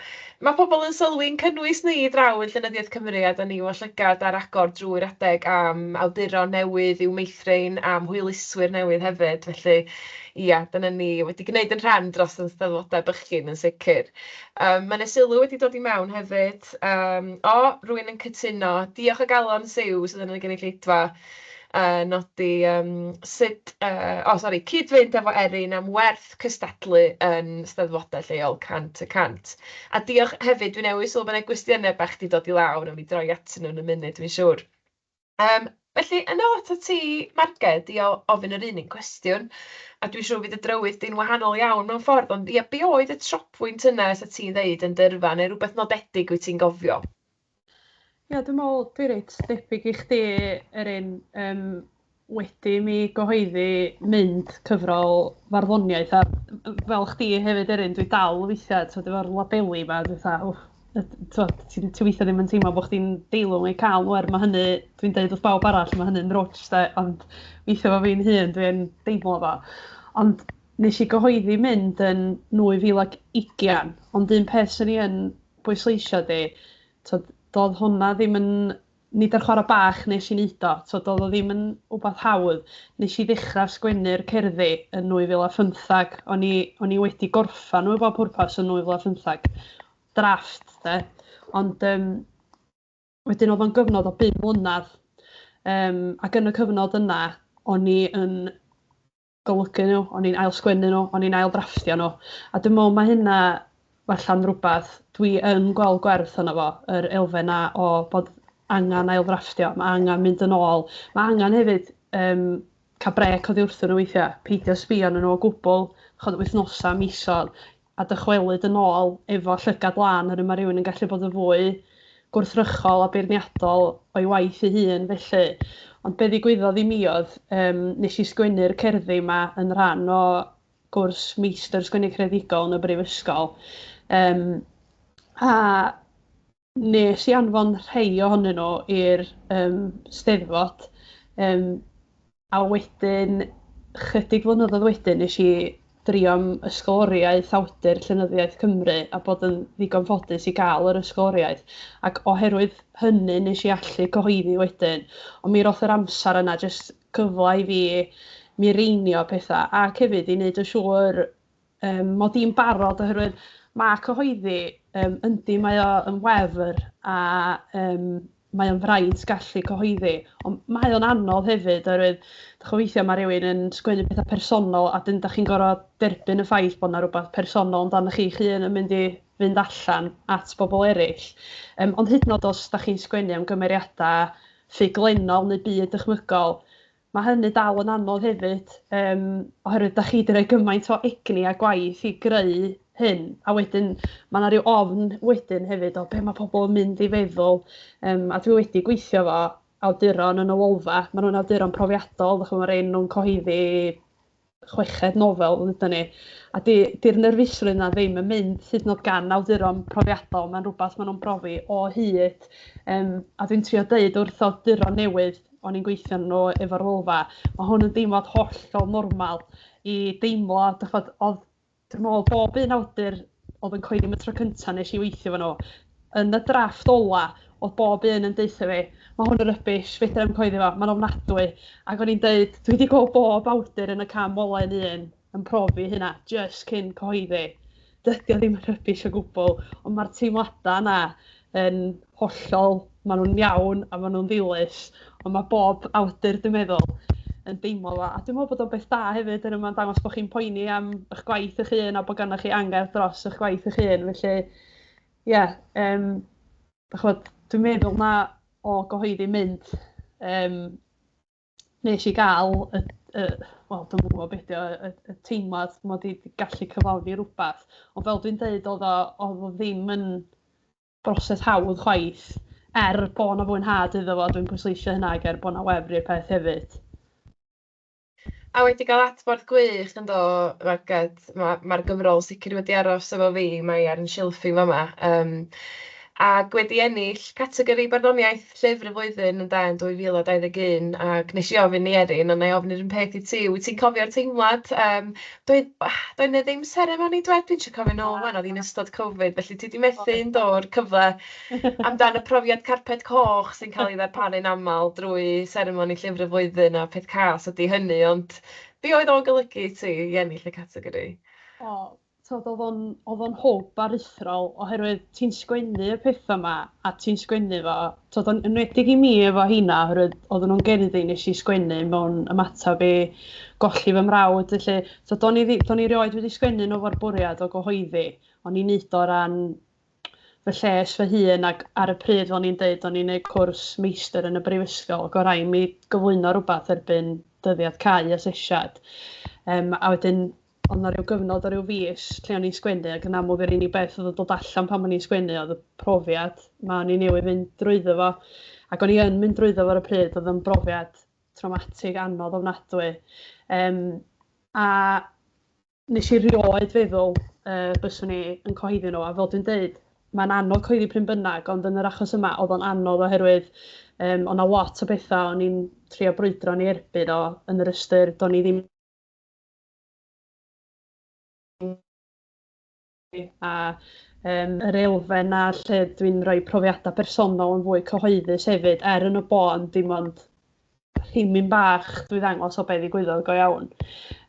mae pobl yn sylwi'n cynnwys ni draw yn Llenyddiaeth Cymru, a da ni efo llygad ar agor drwy'r adeg am awduron newydd i'w meithrin, am hwyluswyr newydd hefyd, felly ia, dyna ni wedi gwneud yn rhan dros yn Steddfodau bychgyn yn sicr. Mae 'na sylw wedi dod i mewn hefyd. O, rywun yn cytuno. Diolch o galon, Siw, sydd yn y gynulleidfa, nodi sut... o, sori, cyd-fynd efo Erin am werth cystadlu yn Steddfodau lleol 100%. A diolch hefyd, dwi newydd sylwi bod 'na gwestiynau bach 'di dod i lawr, wnawn ni droi atyn nhw yn y munud, dwi'n siŵr. Felly, yn ôl atat ti, Marged, i ofyn yr un un cwestiwn, a dwi'n siŵr fydd y drywydd di'n wahanol iawn mewn ffordd, ond ia, be oedd y tropwynt yna, 'sa ti'n ddeud, yn dy yrfa, neu rywbeth nodedig wyt ti'n gofio? Ia, dwi'n meddwl dwi reit debyg i chdi, Erin. Wedi i mi gyhoeddi Mynd, cyfrol farddoniaeth, a fel chdi hefyd, Erin, dwi dal weithiau, twod, efo'r labeli 'ma, dwi fatha, wff, twod, ti weithiau ddim yn teimlo bod chdi'n deilwng eu cael nhw, er mae hynny, dwi'n deud wrth bawb arall, mae hynny'n rwtsh, de, ond weithiau efo fi'n hun, dwi'n deimlo fo. Ond nes i gyhoeddi Mynd yn 2020, ond un peth sy'n i yn bwysleisio di, twod, doedd hwnna ddim yn nid ar chwarae bach nes i wneud o, tibod, doedd o ddim yn wbath hawdd. Nes i ddechrau sgwennu'r cerddi yn 2015, o'n i wedi gorffen nhw i bob pwrpas yn 2015, drafft de, ond wedyn oedd o'n gyfnod o 5 mlynedd, ac yn y cyfnod yna o'n i yn golygu nhw, o'n i'n ail-sgwennu nhw, o'n i'n ail-ddrafftio nhw. A dwi'n meddwl mae hynna falla'n rhywbeth dwi yn gweld gwerth yno fo, yr elfen 'na o bod angen ail-ddrafftio, mae angen mynd yn ôl. Mae angen hefyd cael brêc oddi wrthyn nhw weithiau, peidio sbio arnyn nhw o gwbl, chod, wythnosau, misoedd, a dychwelyd yn ôl efo llygad lân, oherwydd mae rhywun yn gallu bod yn fwy gwrthrychol a beirniadol o'i waith ei hun felly. Ond be ddigwyddodd i mi oedd, nes i sgwennu'r cerddi 'ma yn rhan o gwrs meistr sgwennu creadigol yn y brifysgol. A nes i anfon rhai ohonyn nhw i'r Steddfod, a wedyn, chydig flynyddoedd wedyn, nes i drio am ysgoloriaeth awdur Llenyddiaeth Cymru a bod yn ddigon ffodus i gael yr ysgoloriaeth. Ac oherwydd hynny nes i allu cyhoeddi wedyn. Ond mi roth yr amser yna jyst cyfle i fi mireinio pethau ac hefyd i wneud yn siŵr mod i'n barod, oherwydd mae cyhoeddi, yndi, mae o yn wefr a mae o'n fraint gallu cyhoeddi, ond mae o'n anodd hefyd, oherwydd dach chi'n weithiau mae rhywun yn sgwennu pethau personol a dyn dach chi'n gorfod derbyn y ffaith bod 'na rywbeth personol amdano chi'ch hun yn mynd i fynd allan at bobl eraill. Ond hyd yn oed os dach chi'n sgwennu am gymeriadau ffuglenol neu byd dychmygol, mae hynny dal yn anodd hefyd, oherwydd dach chi 'di rhoi gymaint o egni a gwaith i greu hyn, a wedyn mae 'na ryw ofn wedyn hefyd o be mae pobl yn mynd i feddwl. A dwi wedi gweithio efo awduron yn y Wolfa, maen nhw'n awduron profiadol, dach chimod, ma' rhai nhw'n cyhoeddi Chweched nofel, ddeudan ni. A 'di'r nerfusrwydd 'na ddim yn mynd hyd yn oed gan awduron profiadol, mae'n rhywbeth maen nhw'n brofi o hyd. A dwi'n trio deud wrth awduron newydd o'n i'n gweithio nhw efo'r Wylfa, mae hwn yn deimlad hollol normal i deimlo, dych ch'bod, oedd, dwi'n meddwl, bob un awdur oedd yn coeni am y tro cyntaf nes i weithio efo nhw, yn y drafft ola, oedd bob un yn deutha fi, "Mae hwn yn rubbish, fedra i'm cyhoeddi fo, mae'n ofnadwy." Ac o'n i'n deud, "Dwi wedi gweld bob awdur yn y cam ola yn un yn profi hynna, just cyn cyhoeddi. Dydy o ddim yn rubbish o gwbl," ond mae'r teimladau yna yn hollol, maen nhw'n iawn a maen nhw'n ddilys, ond mae bob awdur, dwi'n meddwl, yn deimlo fo. A dwi'n meddwl bod o'n beth da hefyd, yn yma'n dangos bod chi'n poeni am eich gwaith eich hun a bod ganddo chi angerdd dros eich gwaith eich hun. Felly, ie, yeah, ch'bod, dwi'n meddwl na o gyhoeddi Mynd, nes i gael y wel, dwi'm yn gwybod beth ydi o, y teimlad mod i 'di gallu cyflawni rhywbeth. Ond fel dwi'n deud, oedd o ddim yn broses hawdd chwaith, er bod 'na fwynhad iddo fo, dwi'n pwysleisio hynna, ac er bod 'na wefr i'r peth hefyd. A wedi cael adborth gwych yn do, Marged, mae'r ma gyfrol sicr wedi aros efo fi, mae ar yn silff i fama. Ac wedi ennill categori barddoniaeth Llyfr y Flwyddyn yn de yn 2021, ac nes i ofyn i Erin, ond na i ofyn yr un peth i ti, wyt ti'n cofio'r teimlad? Doedd 'na ddim seremoni, dwi'n trio cofio nôl 'wan, oedd hi'n ystod Covid, felly ti 'di methu yn do'r cyfle amdan y profiad carped coch sy'n cael ei ddarparu'n aml drwy seremoni Llyfr y Flwyddyn, a peth cas ydy hynny, ond be oedd o'n golygu i ti i ennill y categori? O, t'od, oedd o'n hwb aruthrol oherwydd ti'n sgwennu y pethau yma a ti'n sgwennu fo, t'od, yn enwedig i mi efo heina, oherwydd oedden nhw'n gerddi nes i sgwennu mewn ymateb i golli fy mrawd, felly so do'n i rioed wedi sgwennu nhw efo'r bwriad o gyhoeddi. O'n i'n neud o ran fy lles fy hun, ac ar y pryd, fel o'n i'n deud, o'n i'n neud cwrs meistr yn y brifysgol ac o rai mi gyflwyno rhywbeth erbyn dyddiad cau asesiad. A wedyn oedd 'na ryw gyfnod o ryw fis lle o'n i'n sgwennu, ac yn amlwg yr unig beth oedd yn dod allan pan o'n i'n sgwennu oedd y profiad ma o'n i newydd fynd drwyddo fo. Ac o'n i yn mynd drwyddo fo ar y pryd, oedd yn brofiad traumatic anodd ofnadwy. A nes i rioed feddwl byswn i yn cyhoeddi nhw, a fel dwi'n deud, mae'n anodd cyhoeddi pryn bynnag, ond yn yr achos yma oedd o'n anodd oherwydd oedd 'na lot o bethau o'n i'n trio brwydro yn ei erbyn o, yn yr ystyr do'n i ddim a yr elfen 'na lle dwi'n rhoi profiadau personol yn fwy cyhoeddus hefyd, er yn y bôn dim ond rhimyn bach dwi ddangos o be ddigwyddodd go iawn.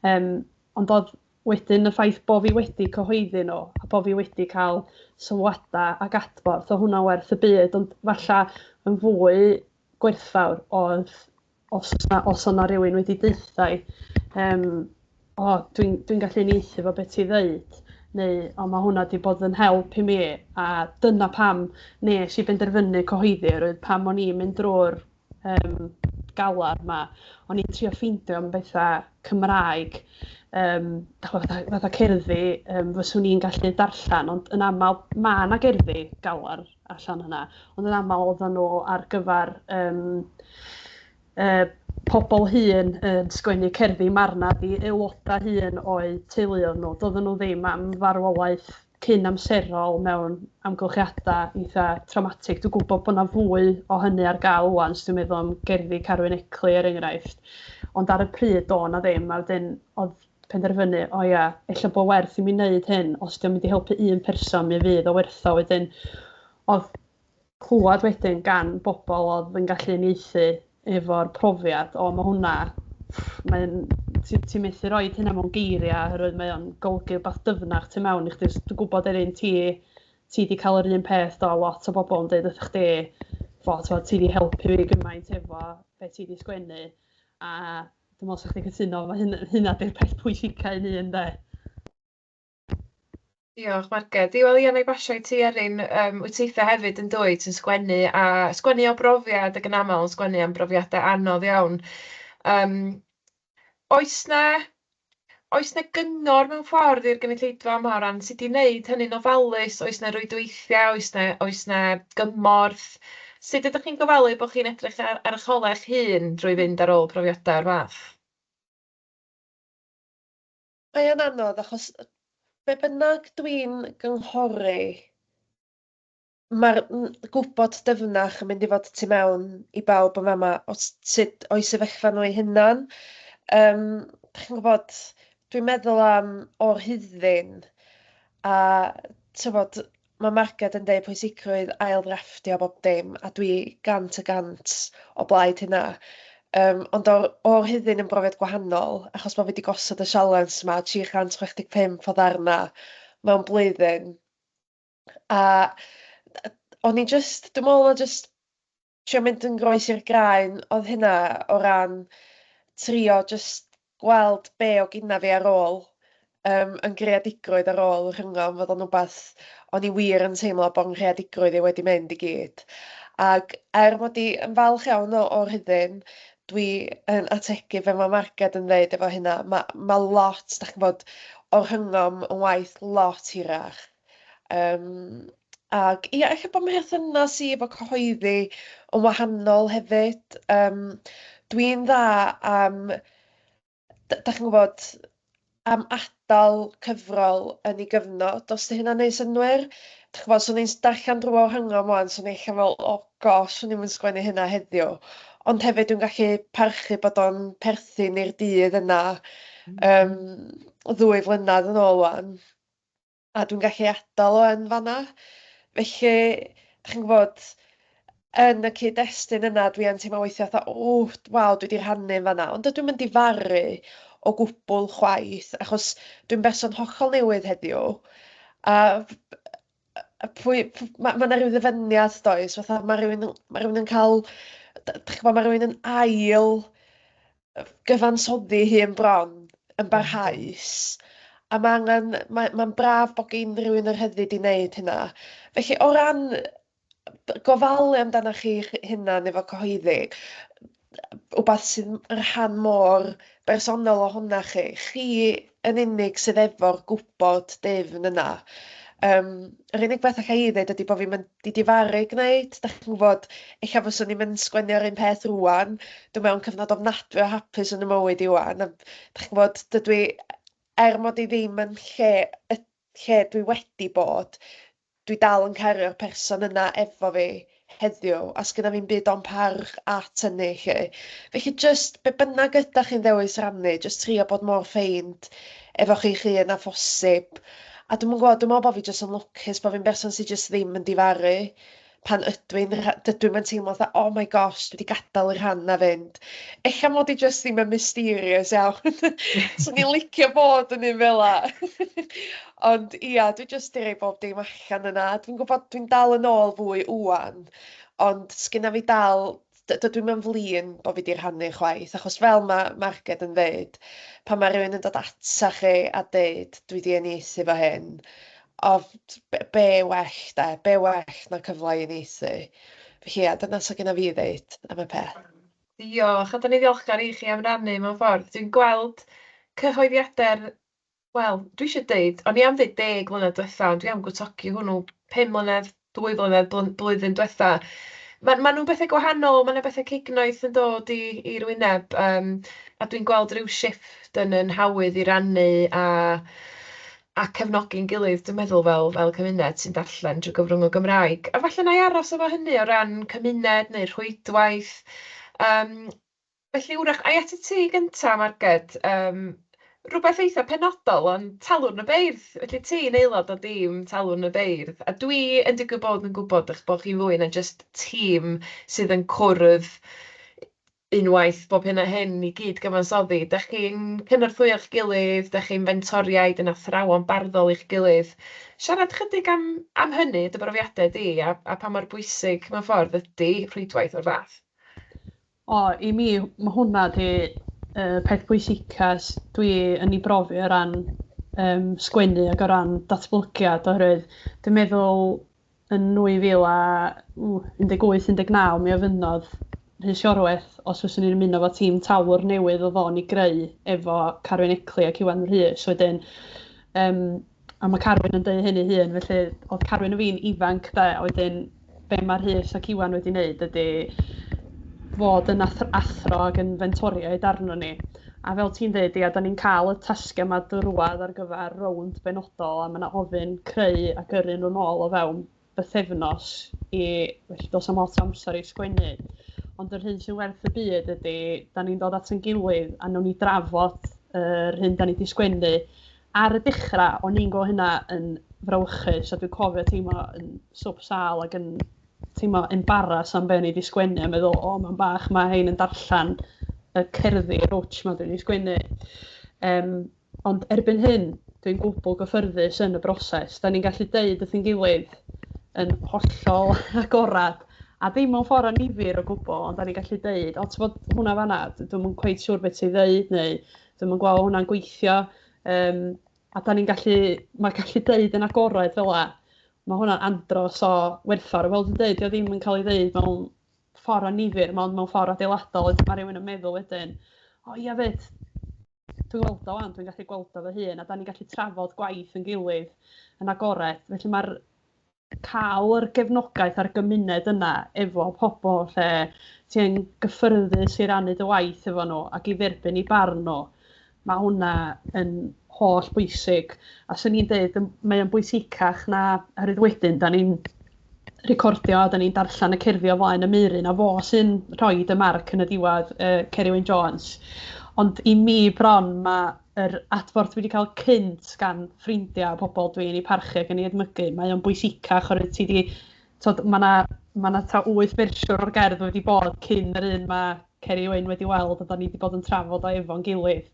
Ond oedd wedyn y ffaith bo' fi wedi cyhoeddi nhw a bo' fi wedi cael sylwadau ac adborth, o hwnna werth y byd, ond falla yn fwy gwerthfawr oedd os o'na rywun wedi deutha i, "O, dwi'n gallu uniaethu efo beth ti ddeud," neu "O, mae hwnna wedi bod yn help i mi," a dyna pam nes i benderfynu cyhoeddi, oherwydd pam o'n i'n mynd drwy'r galar 'ma, o'n i'n trio ffeindio am bethau Cymraeg, fatha cerddi fyswn i'n gallu darllen, ond yn aml mae 'na gerddi galar allan yna, ond yn aml oedden nhw ar gyfer pobl hŷn yn sgwennu cerddi marnad i aelodau hŷn o'u teuluoedd nhw. Doedden nhw ddim am farwolaeth cyn amserol mewn amgylchiadau eitha traumatic. Dwi'n gwybod bod yna fwy o hynny ar gael ŵan, os dwi'n meddwl am gerddi Carwyn Eckley er enghraifft. Ond ar y pryd do na ddim, a wedyn oedd penderfynu, o ia, ella bod werth i mi wneud hyn, os dio'n mynd i helpu un person, mi fydd o werth o. Wedyn, oedd clywed wedyn gan bobl oedd yn gallu uniaethu efo'r profiad, o, mae hwnna, mae'n, ti methu roid hynna mewn geiriau, oherwydd mae o'n golygu rhywbeth dyfnach tu mewn i chdi. Dwi'n gwybod, Erin, ti di cael yr un peth do, lot o bobl yn dweud wrth chdi, fo, ti di helpu fi gymaint efo be ti di sgwennu, a dwi'n meddwl sa chdi'n cytuno, mae hynna di'r peth pwysica i ni, ynde? Diolch, Marged. Wel, ia, na i basio i ti, Erin. Wyt ti hefyd yn dweud yn sgwennu, a sgwennu o brofiad ac yn aml yn sgwennu am brofiadau anodd iawn. Oes 'na gyngor mewn ffordd i'r gynulleidfa yma o ran sut i wneud hynny'n ofalus? Oes 'na rwydweithiau? Oes 'na gymorth? Sut ydych chi'n gofalu bod chi'n edrych ar eich holau eich hun drwy fynd ar ôl profiadau o'r fath? Mae o'n anodd achos be bynnag dwi'n gynghori, mae'r gwybod dyfnach yn mynd i fod tu mewn i bawb yn fama o sut o'i sefyllfa nhw eu hunan. Dach chi'n gwybod, dwi'n meddwl am O'r Rhuddin, a tybod, mae Marged yn deud pwysigrwydd ail-ddrafftio bob dim, a dwi 100% o blaid hynna. Ond o'r Rhuddin yn brofiad gwahanol, achos bod fi wedi gosod y sialens 'ma, 365 o ddarna mewn blwyddyn. A o'n i jyst, dwi'n meddwl na jyst trio mynd yn groes i'r graen oedd hynna o ran trio jyst gweld be o gynna fi ar ôl yn greadigrwydd ar ôl y rhyngom. Oedd o'n wbath o'n i wir yn teimlo bod nghreadigrwydd i wedi mynd i gyd. Ac er mod i yn falch iawn o'r Rhuddin, dwi yn ategu fe mae Marged yn dweud efo hynna. Ma lot, dach chi'n gwbod, o'r rhyngom yn waith lot hirach. Ac ia, ella bod mherthynas i efo cyhoeddi yn wahanol hefyd. Dwi'n dda am, dach chi'n gwybod, am adael cyfrol yn ei gyfnod, os 'di hynna'n neud synnwyr. Dach chi'n gwbod, 'swn i'n darllen drwy o'r rhyngom 'wan, 'swn i ella fel, "Oh gosh, 'swn i'm yn sgwennu hynna heddiw." Ond hefyd dwi'n gallu parchu bod o'n perthyn i'r dydd yna, 2 flynedd yn ôl 'wan. A dwi'n gallu adael o yn fan'na. Felly, dach chi'n gwybod, yn y cyd-destun yna, dwi yn teimlo weithiau fatha, "O, waw, dwi 'di rhannu yn fan'na." Ond dydw i'm yn difaru o gwbl chwaith, achos dwi'n berson hollol newydd heddiw. A pwy, ma' 'na ryw ddyfyniad, does, fatha ma' rhywun yn cael, dach chi'n gwbod, ma' rhywun yn ail gyfansoddi hun bron yn barhaus. A ma' angen, mae'n braf bod gin rhywun yr rhyddid i wneud hynna. Felly, o ran gofalu amdanoch chi'ch hunan efo cyhoeddi, wbath sydd yn rhan mor bersonol ohonoch chi, chi yn unig sydd efo'r gwybod dyfn yna. Yr unig beth alla i ddweud ydy bod fi'n mynd i difaru gwneud. Dach chi'n gwybod, ella fyswn i'n mynd sgwennu ar un peth rŵan. Dwi'n mewn cyfnod ofnadwy o hapus yn y mywyd i ŵan. A dach chi'n gwybod, dydw i, er mod i ddim yn lle dwi wedi bod, dwi dal yn cario'r person yna efo fi heddiw, a sgynna fi'm byd ond parch at hynny 'lly. Felly jyst be bynnag ydach chi'n ddewis rannu, jyst trio bod mor ffeind efo chi'ch hun â phosib. A dwi'm yn gwybod, dwi'n meddwl bod fi jyst yn lwcus bod fi'n berson sydd jyst ddim yn difaru pan ydw i'n, dydw i'm yn teimlo fatha, "Oh my gosh, dwi wedi gadael y rhan na fynd." Ella mod i jyst ddim yn mysterious iawn. 'Swn i'n licio bod yn un fel 'a. Ond ia, dwi jyst 'di rhoi bob dim allan yna. Dwi'n gwybod dwi'n dal yn ôl fwy ŵan, ond sgynna fi dal, dydw i'm yn flin bod fi 'di rhannu chwaith, achos fel mae Marged yn dweud, pan mae rhywun yn dod ata chi a deud, "Dwi 'di uniaethu efo hyn," o, be well de, be well na cyfle i uniaethu. Felly ia, dyna sy gynna fi i ddeud am y peth. Diolch, a da ni ddiolchgar i chi am rannu mewn ffordd. Dwi'n gweld cyhoeddiadau'r, wel, dwi eisiau deud, o'n i am ddeud 10 mlynedd diwetha, ond dwi am gwtogi hwnnw 5 mlynedd, 2 flynedd, blwyddyn diwetha. Ma nhw'n bethau gwahanol, mae yna bethau cignoeth yn dod i'r wyneb, a dwi'n gweld rhyw shift yn hawydd i rannu a cefnogi'n gilydd, dwi'n meddwl, fel cymuned sy'n darllen drwy gyfrwng y Gymraeg. A falle na i aros efo hynny o ran cymuned neu rhwydwaith. Felly, wrach, ai at y ti gynta, Marged, rhywbeth eitha penodol, ond Talwrn y Beirdd. Felly ti'n aelod o dîm Talwrn y Beirdd, a dwi yn digwydd bod yn gwybod eich bod chi fwy na jyst tîm sydd yn cwrdd unwaith bob hyn a hyn i gyd gyfansoddi. Dach chi'n cynorthwyo'ch gilydd, dach chi'n fentoriaid, yn athrawon barddol i'ch gilydd. Siarad chydig am hynny, dy brofiadau di, a pa mor bwysig mewn ffordd ydy rhwydwaith o'r fath. O, i mi, mae hwnna di peth pwysica dwi yn ei brofi o ran sgwennu ac o ran datblygiad, oherwydd dwi'n meddwl yn 2018-19 mi ofynnodd Rhys Iorwerth os fyswn i'n ymuno efo tîm Talwrn newydd oedd o'n i greu efo Carwyn Eckley ac Iwan Rhys wedyn. A mae Carwyn yn deud hynny hun, felly oedd Carwyn a fi'n ifanc de, a wedyn be mae Rhys ac Iwan wedi wneud ydy fod yn athro ac yn fentoriaid arno ni. A fel ti'n dweud, ia, da ni'n cael y tasgau yma drwadd ar gyfer rownd benodol, a mae yna ofyn creu a gyrru nhw'n ôl o fewn bythefnos i, felly does 'na'm lot o amser i sgwennu. Ond yr hyn sy'n werth y byd ydy, da ni'n dod at ein gilydd a nawn ni drafod yr hyn da ni wedi sgwennu. Ar y dechrau, o'n i'n gweld hynna yn frawychus, a dwi'n cofio teimlo yn swp sâl ac yn teimlo embarrass am be o'n i wedi sgwennu, a meddwl, o, mae'n bach, mae hein yn darllen y cerddi rwtsh ma dwi'n ei sgwennu. Ond erbyn hyn, dwi'n gwbl gyffyrddus yn y broses. Da ni'n gallu deud wrth ein gilydd yn hollol agorad, a ddim mewn ffordd annifyr o gwbl, ond da ni'n gallu deud, o, ti'n bod hwnna fanna, dwi'm yn cweit siŵr beth ti'n ddeud, neu dwi'm yn gweld hwnna'n gweithio. A da ni'n gallu, mae gallu deud yn agored fel 'a, mae hwnna'n andros o werthfawr. Fel dwi'n deud, dio ddim yn cael ei ddeud mewn ffordd annifyr, ond mewn ffordd adeiladol. Mae rhywun yn meddwl wedyn, o ia fyd, dwi'n gweld o wan, dwi'n gallu gweld o fy hun, a da ni'n gallu trafod gwaith yn gilydd yn agored. Felly mae'r cael yr gefnogaeth a'r gymuned yna efo pobl lle ti'n gyffyrddus i rannu dy waith efo nhw ac i dderbyn eu barn nhw, mae hwnna yn holl bwysig. A swn i'n deud, mae o'n bwysicach na, oherwydd wedyn, da ni'n recordio a da ni'n darllen y cerddi o flaen y Meuryn, a fo sy'n rhoi y marc yn y diwedd, Ceri Wyn Jones. Ond i mi bron, mae yr adborth dwi wedi cael cynt gan ffrindiau a pobl dwi'n eu parchu ac yn ei edmygu, mae o'n bwysicach oherwydd ti di, tod, mae 'na ma' 'na tua 8 fersiwn o'r gerdd wedi bod cyn yr un mae Ceri Wyn wedi weld, a da ni wedi bod yn trafod o efo'n gilydd.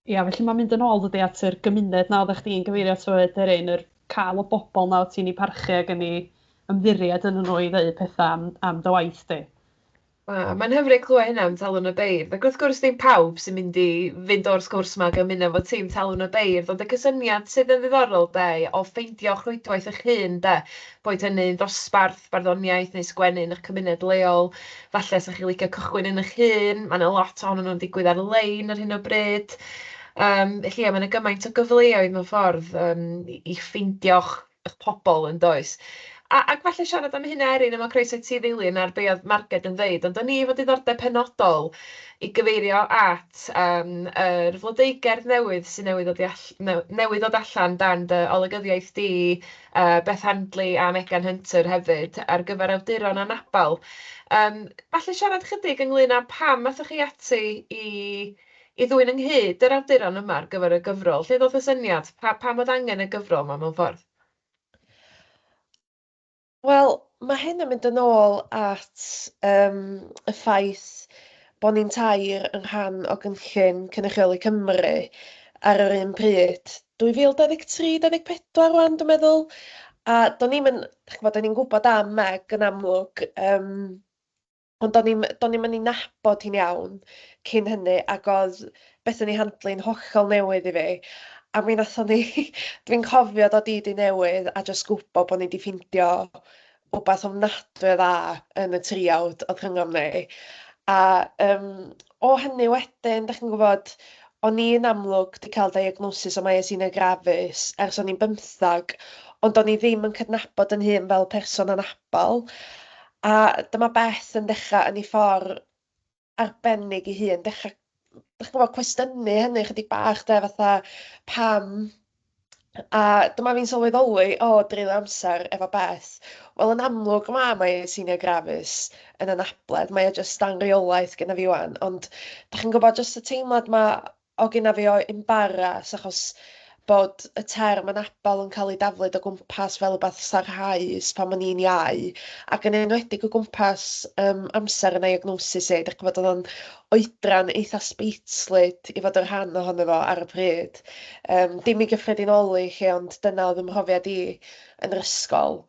Ia, felly mae'n mynd yn ôl dydy at yr gymuned na oeddech chdi'n gyfeirio ato fo Erin, yr cael y bobl na wyt ti'n eu parchu ac yn eu ymddiried yn nhw i ddeud pethau am dy waith di. Waw, mae'n hyfryd clywed hynna am Talwrn y Beirdd. Ac wrth gwrs, ddim pawb sy'n mynd i fynd o'r sgwrs 'ma ac ymuno efo tîm Talwrn y Beirdd, ond y cysyniad sydd yn ddiddorol de, o ffeindio'ch rhwydwaith eich hun de, boed hynny'n ddosbarth barddoniaeth neu sgwennu yn eich cymuned leol, falle 'sa chi'n licio cychwyn yn eich hun, ma' 'na lot ohonyn nhw'n digwydd ar-lein ar hyn o bryd. Felly ie, ma' 'na gymaint o gyfleoedd mewn ffordd i ffeindio'ch eich pobl yn does? Ac falle siarad am hynna Erin, a ma' croeso i ti ddilyn ar be oedd Marged yn ddeud, ond o'n i efo diddordeb penodol i gyfeirio at yr flodeugerdd newydd sy'n newydd ddod i newydd ddod allan dan dy olygyddiaeth di, Beth Handley a Megan Hunter hefyd, ar gyfer awduron anabal. Falle siarad chydig ynglyn â pam aethoch chi ati i ddwyn ynghyd yr awduron yma ar gyfer y gyfrol. Lle ddoth y syniad? Pam oedd angen y gyfrol yma mewn ffordd? Wel, mae hyn yn mynd yn ôl at y ffaith bod ni'n tair yn rhan o gynllun Cynrychioli Cymru ar yr un pryd, 2023, 24 rwan dwi'n meddwl, a do'n i'm yn, dach ch'mod, o'n i'n gwybod am Meg yn amlwg, ond do'n i'm yn ei nabod hi'n iawn cyn hynny, ac oedd Bethany Handley'n hollol newydd i fi, a mi wnaethon ni, dwi'n cofio dod i Dŷ Newydd a jyst gwybod bod ni 'di ffeindio wbath ofnadwy o dda yn y triawd oedd rhyngom ni. A o hynny wedyn, dach chi'n gwybod, o'n i'n amlwg 'di cael diagnosis o myasthenia gravis ers o'n i'n 15, ond o'n i ddim yn cydnabod yn hun fel person anabl. A dyma Beth yn dechrau yn ei ffordd arbennig ei hun, dechrau, dach chi'n gwybod, cwestiynu hynny chydig bach de, fatha pam. A dyma fi'n sylweddoli, o, dreulio amser efo Beth. Wel, yn amlwg ma' myasthenia gravis yn anabledd, mae o jyst dan reolaeth gyda fi ŵan, ond dach chi'n gwybod, jyst y teimlad 'ma o gynna fi o embarrass achos bod y term anabl yn cael ei daflud o gwmpas fel wbath sarhaus pan o'n i'n iau, ac yn enwedig o gwmpas amser y diagnosis i, dach ch'mod, oedd o'n oedran eitha sbeitlyd i fod yn rhan ohono fo ar y pryd. Dim i gyffredinoli 'lly, ond dyna oedd 'y mhrofiad i yn yr ysgol.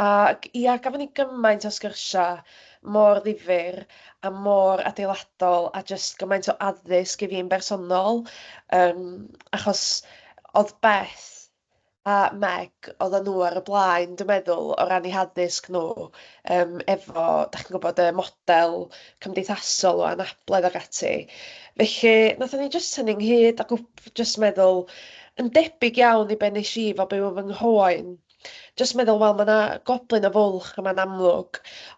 Ac ia, gafon ni gymaint o sgyrsiau mor ddifyr a mor adeiladol a jyst gymaint o addysg i fi'n bersonol, achos oedd Beth a Meg, oedden nhw ar y blaen, dwi'n meddwl, o ran eu haddysg nhw, efo, dach chi'n gwybod, y model cymdeithasol o anabledd ac ati. Felly, wnaethon ni jyst tynnu ynghyd a jyst meddwl, yn debyg iawn i be wnes i fo byw yn fy nghroen. Jyst meddwl, wel, mae 'na goblyn o fwlch yma'n amlwg.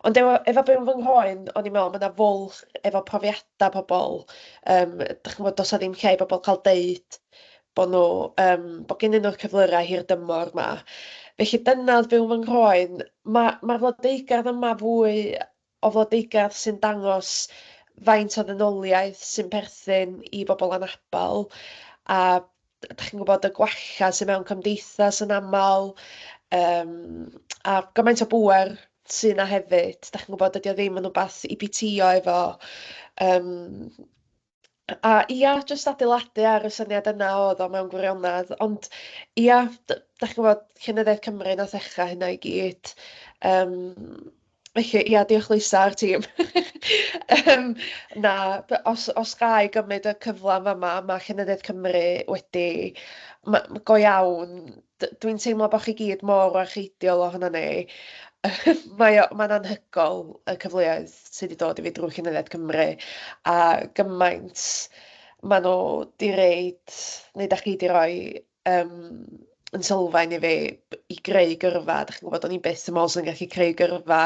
Ond efo efo Byw yn Fy Nghoen, o'n i'n meddwl mae 'na fwlch efo profiadau pobl. Dach chi'n gwybod, does 'na ddim lle i bobl cael deud bod nhw, bod gennyn nhw'r cyflyrau hirdymor 'ma. Felly dyna oedd Byw yn Fy Nghroen. Mae'r flodeugerdd yma fwy o flodeugerdd sy'n dangos faint o ddynoliaeth sy'n perthyn i bobl anabl, a dach chi'n gwybod y gwallau sydd mewn cymdeithas yn aml, a gymaint o bŵer sydd 'na hefyd. Dach chi'n gwybod, dydy o ddim yn wbath i bitio efo. A ia, jyst adeiladu ar y syniad yna oedd o mewn gwirionedd. Ond ia, dach chi'n gwybod, Llenyddiaeth Cymru nath ddechrau hynna i gyd. Felly ia, diolch Leusa a'r tîm. Na, os ga i gymryd y cyfle yn fama, mae Llenyddiaeth Cymru wedi... go iawn, dwi'n teimlo bod chi gyd mor warcheidiol ohono ni. Mae o, mae'n anhygoel y cyfleoedd sydd wedi dod i fi drwy Llenyddiaeth Cymru, a gymaint maen nhw 'di roid, neu dach chi 'di roi, yn sylfaen i fi i greu gyrfa. Dach chi'n gwybod, o'n i byth yn meddwl 'swn i'n gallu creu gyrfa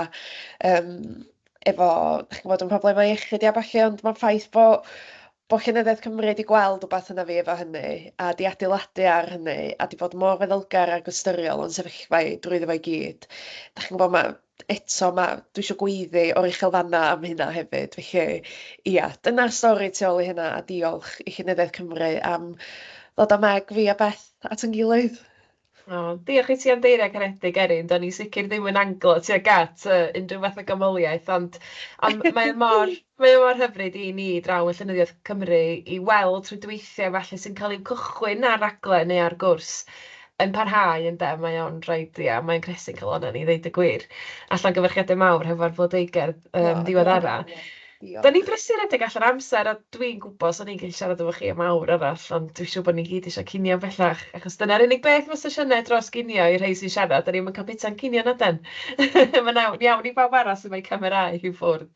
efo, dach chi'n gwybod, yn problemau iechyd i a ballu, ond ma'r ffaith bod Llenyddiaeth Cymru wedi gweld rywbeth yna fi efo hynny, a 'di adeiladu ar hynny, a 'di bod mor feddylgar ac ystyriol yn sefyllfa i drwyddo fo i gyd. Dach chi'n gwybod, ma' eto, ma', dwi isio gweiddi o'r uchelfannau am hynna hefyd. Felly, ia, dyna'r stori tu ôl i hynna, a diolch i Llenyddiaeth Cymru am ddod â Meg, fi a Beth at ein gilydd. O, diolch i ti am dy eiriau caredig, Erin. Da ni sicr ddim yn anglo tuag at unrhyw fath o gymoliaeth, ond mae o mor hyfryd i ni draw yn Llenyddiaeth Cymru i weld rhwydweithiau falle sy'n cael eu cychwyn ar raglen neu ar gwrs yn parhau, ynde. Mae o'n rhaid, ia, mae'n cnesu calonnau ni, ddeud y gwir. A llongyfarchiadau mawr hefo'r flodeugerdd ddiweddara. Da ni'n brysur redeg allan amser, a dwi'n gwybod 'swn i'n gallu siarad efo chi am awr arall, ond dwi'n siŵr bod ni gyd eisiau cinio bellach, achos dyna'r unig beth mae sesiynau dros ginio i'r rhai sy'n siarad, da ni'm yn cael bita'n cinio na den. Mae'n iawn, iawn i bawb arall sydd efo'u camerâu i ffwrdd.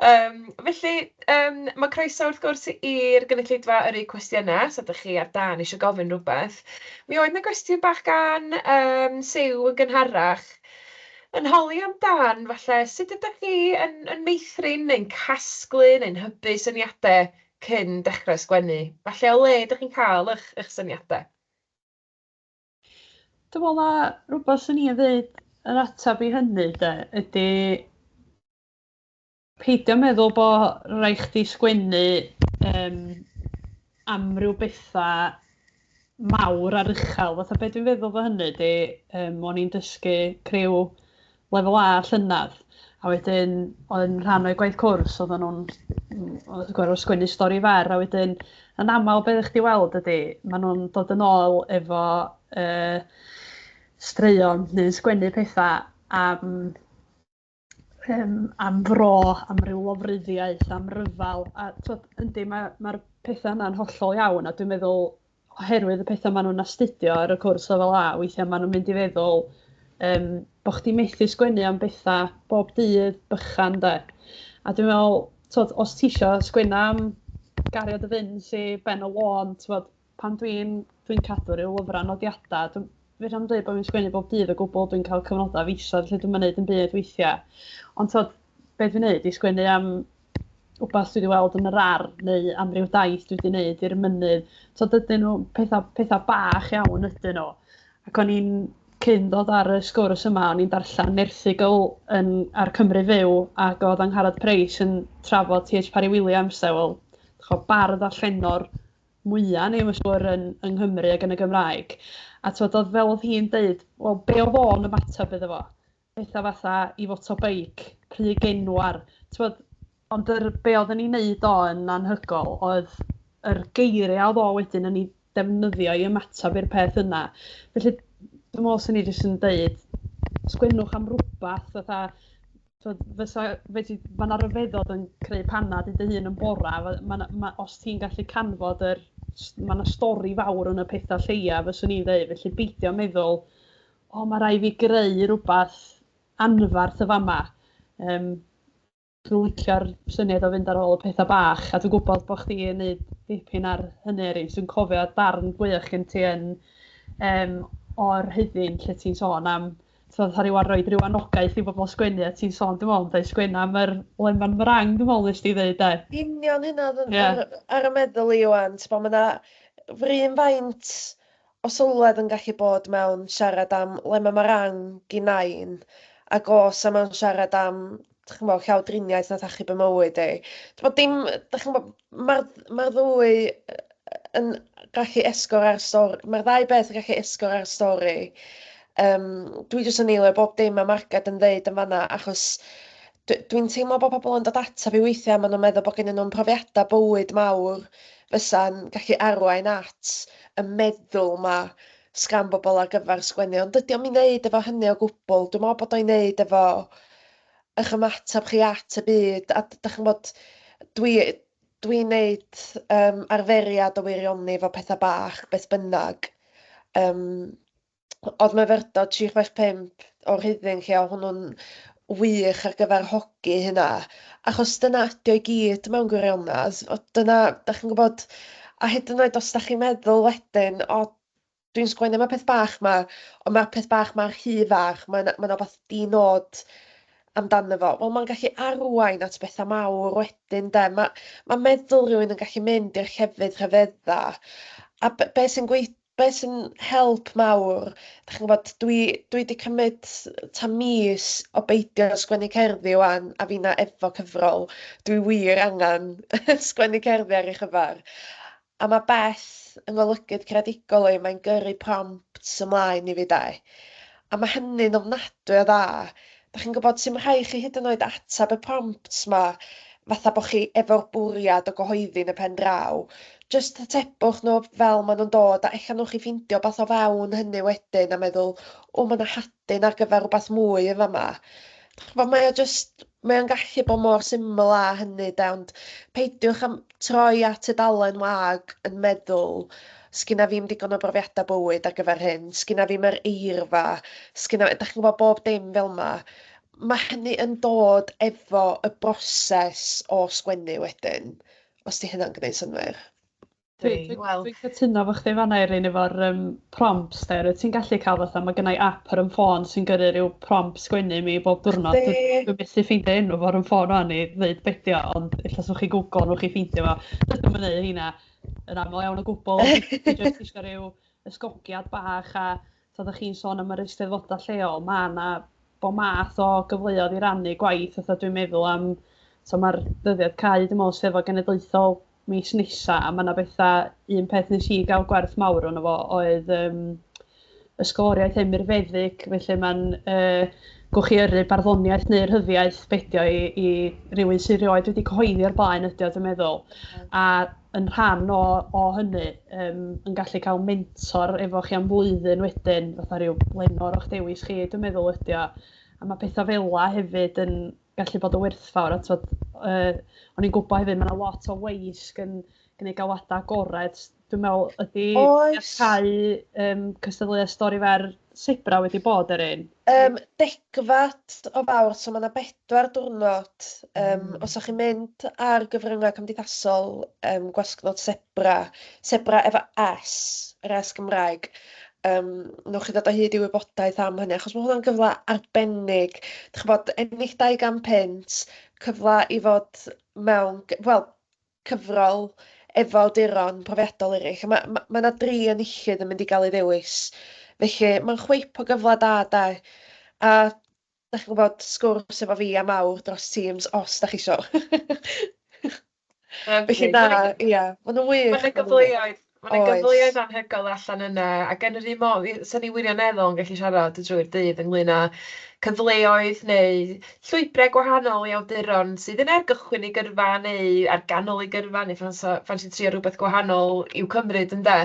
Felly, mae croeso wrth gwrs i'r gynulleidfa yrru cwestiynau, os ydych chi ar dân eisiau gofyn rhywbeth. Mi oedd 'na gwestiwn bach gan Siw yn gynharach, yn holi amdan falle sut ydych chi yn meithrin neu'n casglu neu'n hybu syniadau cyn dechrau sgwennu? Falle o le ydych chi'n cael eich syniadau? Dwi'n meddwl na rhywbeth 'swn i'n ddeud yn ateb i hynny de, ydy peidio meddwl bod rhaid chdi sgwennu am ryw bethau mawr ar uchel. Fatha be dwi'n feddwl fo hynny ydy, o'n i'n dysgu criw lefel A llynedd, a wedyn oedd yn rhan o'i gwaith cwrs, oedden nhw'n gorfod sgwennu stori fer, a wedyn yn aml be ddech chdi weld ydy, maen nhw'n dod yn ôl efo straeon neu'n sgwennu pethau am fro, am ryw lofruddiaeth, am ryfel. A twod, yndi, mae'r pethau yna'n hollol iawn, a dwi'n meddwl oherwydd y pethau maen nhw'n astudio ar y cwrs lefel A, weithiau maen nhw'n mynd i feddwl bod chdi methu sgwennu am bethau bob dydd bychan, de. A dwi'n meddwl, twod, os ti isio sgwennu am gario dy fyns i ben y lôn, twod, pan dwi'n cadw rhyw lyfrau nodiadau, fedra i'm dweud bod fi'n sgwennu bob dydd o gwbl, dwi'n cael cyfnodau fisoedd lle dwi'm yn neud dim byd weithiau. Ond twod, be dwi'n neud i sgwennu am wbath dwi wedi weld yn yr ardd neu am ryw daith dwi wedi wneud i'r mynydd. Twod, ydyn nhw pethau bach iawn ydyn nhw. Ac o'n i'n cyn dod ar y sgwrs yma, o'n i'n darllen erthygl ar Cymru Fyw, ac oedd Angharad Price yn trafod T.H. Parry Williams, de, wel, bardd a llenor mwyaf ni, mae'n siŵr, yng Nghymru ac yn y Gymraeg. A twod, oedd fel oedd hi'n deud, wel, be oedd o'n ymateb iddo fo? Pethau fatha i fotobeic, pry genwar. Twod, ond be oedd yn ei wneud o yn anhygoel oedd yr geiriau oedd o wedyn yn ei defnyddio i ymateb i'r peth yna. Felly, dwi'n meddwl 'swn i jyst yn deud, sgwennwch am rywbeth, fatha, twod, fysa, fedri, ma' 'na ryfeddod yn creu panad i dy hun yn bora, os ti'n gallu canfod yr, ma' 'na stori fawr yn y pethau lleia, fyswn i'n dweud, felly beidio meddwl, o, ma' raid fi greu rhywbeth anferth y fama. Dwi'n licio'r syniad o fynd ar ôl y pethau bach, a dwi'n gwybod bod chdi yn neud dipyn ar hynny, Erin. Dwi'n cofio darn gwych gen ti yn o'r Rhuddin lle ti'n sôn am, ti'n fatha rhyw roed rhyw anogaeth i bobl sgwennu, a ti'n sôn, dwi'n meddwl, dweud sgwennu am yr lemon meringue, dwi'n meddwl nes di ddeud, de. Union hynna oedd yn ar y meddwl i wan, ti'n bod, mae yna frin faint o sylwedd yn gallu bod mewn siarad am lemon meringue i nain, ac os am mewn siarad am, dych chi'n gwbod, llawdriniaeth nath achub y mywyd i. Ti'n bod, dim, dych chi'n gwbod, mae'r ddwy yn gallu esgor ar stori, mae'r ddau beth yn gallu esgor ar stori. Dwi jyst yn eilio bob dim mae Marged yn ddeud yn fanna, achos dwi'n teimlo bod pobl yn dod ata fi weithiau, maen nhw'n meddwl bod gen nhw'n profiadau bywyd mawr fysa'n gallu arwain at y meddwl ma sgan bobl ar gyfer sgwennu, ond dydy o'm i wneud efo hynny o gwbl. Dwi'n meddwl bod o'n i wneud efo eich ymateb chi at y byd, a dach chi'n gwbod, dwi'n neud arferiad o wirioni efo pethau bach, beth bynnag. Oedd myfyrdod 365 o'r Rhuddin lle, oedd hwnnw'n wych ar gyfer hogi hynna, achos dyna ydi o i gyd mewn gwirionedd. O, dyna, dach chi'n gwybod, a hyd yn oed os dach chi'n meddwl wedyn, o, dwi'n sgwennu am y peth bach 'ma, ond mae'r peth bach 'ma'n rhy fach, mae 'na ma' 'na wbath di-nod amdano fo. Wel, mae'n gallu arwain at bethau mawr wedyn, de. Ma' meddwl rhywun yn gallu mynd i'r llefydd rhyfedda. A be sy'n help mawr, dach chi'n gwybod, dwi 'di cymryd ta mis o beidio sgwennu cerddi ŵan, a finna efo cyfrol. Dwi wir angen sgwennu cerddi ar ei chyfer. A mae Beth yn golygydd creadigol i, mae'n gyrru prompts ymlaen i fi de. A mae hynny'n ofnadwy o dda. Dach chi'n gwybod, sy'm rhaid chi hyd yn oed ateb y prompts 'ma fatha bod chi efo'r bwriad o gyhoeddi yn y pen draw. Jyst atebwch nhw fel maen nhw'n dod, a ella wnewch chi ffeindio beth o fewn hynny wedyn a meddwl, o, mae 'na hadyn ar gyfer rhywbeth mwy yn fama. Dach chi'n gwbod, mae o jyst, mae o'n gallu bod mor syml â hynny de, ond peidiwch am troi at tudalen wag yn meddwl, sgynna fi'm digon o brofiadau bywyd ar gyfer hyn, sgynna fi'm yr eirfa, sgynna, dach chi'n gwybod, bob dim fel 'ma. Mae hynny yn dod efo y broses o sgwennu wedyn, os 'di hynna'n gwneud synnwyr. Dwi'n dwi cytuno efo chdi fan'na Erin efo'r prompts de, rwyt ti'n gallu cael fatha, mae gennai app ar 'yn ffôn sy'n gyrru rhyw prompt sgwennu i mi bob diwrnod. Dwi methu ffeindio enw fo ar 'yn ffôn ŵan i ddeud be' 'di o, ond ella os ewch chi Google newch chi ffeindio fo. Dydw i'm yn neud rheina yn aml iawn o gwbl. Dwi jyst isio rhyw ysgogiad bach a oeddech chi'n sôn am yr eisteddfodau lleol, mae 'na bob math o gyfleoedd i rannu gwaith, fatha dwi'n meddwl am, so mae'r dyddiad cau, dwi'n meddwl, Steddfod Genedlaethol mis nesa, a mae 'na bethau, un peth nes i gael gwerth mawr ono fo oedd ysgoloriaeth Emyr Feddyg, felly mae'n gwch chi yrru barddoniaeth neu rhyddiaeth bedio i rywun sydd rioed wedi cyhoeddi o'r blaen ydy o, dwi'n meddwl. A yn rhan o hynny, yn gallu cael mentor efo chi am flwyddyn wedyn, fatha rhyw lenor o'ch dewis chi, dwi'n meddwl ydy o. A mae pethau fel 'a hefyd yn gallu bod yn werthfawr. A twod, o'n i'n gwybod hefyd, mae yna lot o weisg yn gwneud galwadau agored. Dwi'n meddwl, ydy cau cystadleuaeth stori fer Sebra wedi bod Erin? 10fed o Fawrth, so mae yna 4 diwrnod. Os ydych chi'n mynd ar gyfryngau cymdeithasol Gwasgnod Sebra, Sebra efo S, yr S Gymraeg, newch chi ddod o hyd i wybodaeth am hynny, achos mae hwnna'n gyfle arbennig. Dach chi'n gwbod, ennill 200 punt, cyfle i fod mewn, wel, cyfrol efo awduron profiadol eraill. A ma' 'na 3 enillydd yn mynd i gael ei ddewis. Felly mae'n chwip o gyfle da, de. A dach chi'n gwybod, sgwrs efo fi am awr dros Teams os dach chi isio. Felly na, ia, maen nhw'n wych. Mae 'na gyfleoedd, mae 'na gyfleoedd anhygoel allan yna, ac yn yr un modd, 'sen ni wirioneddol yn gallu siarad drwy'r dydd ynglyn â cyfleoedd neu llwybrau gwahanol i awduron sydd yn ar gychwyn eu gyrfa neu ar ganol eu gyrfa neu ffansi trio rhywbeth gwahanol i'w cymryd, ynde.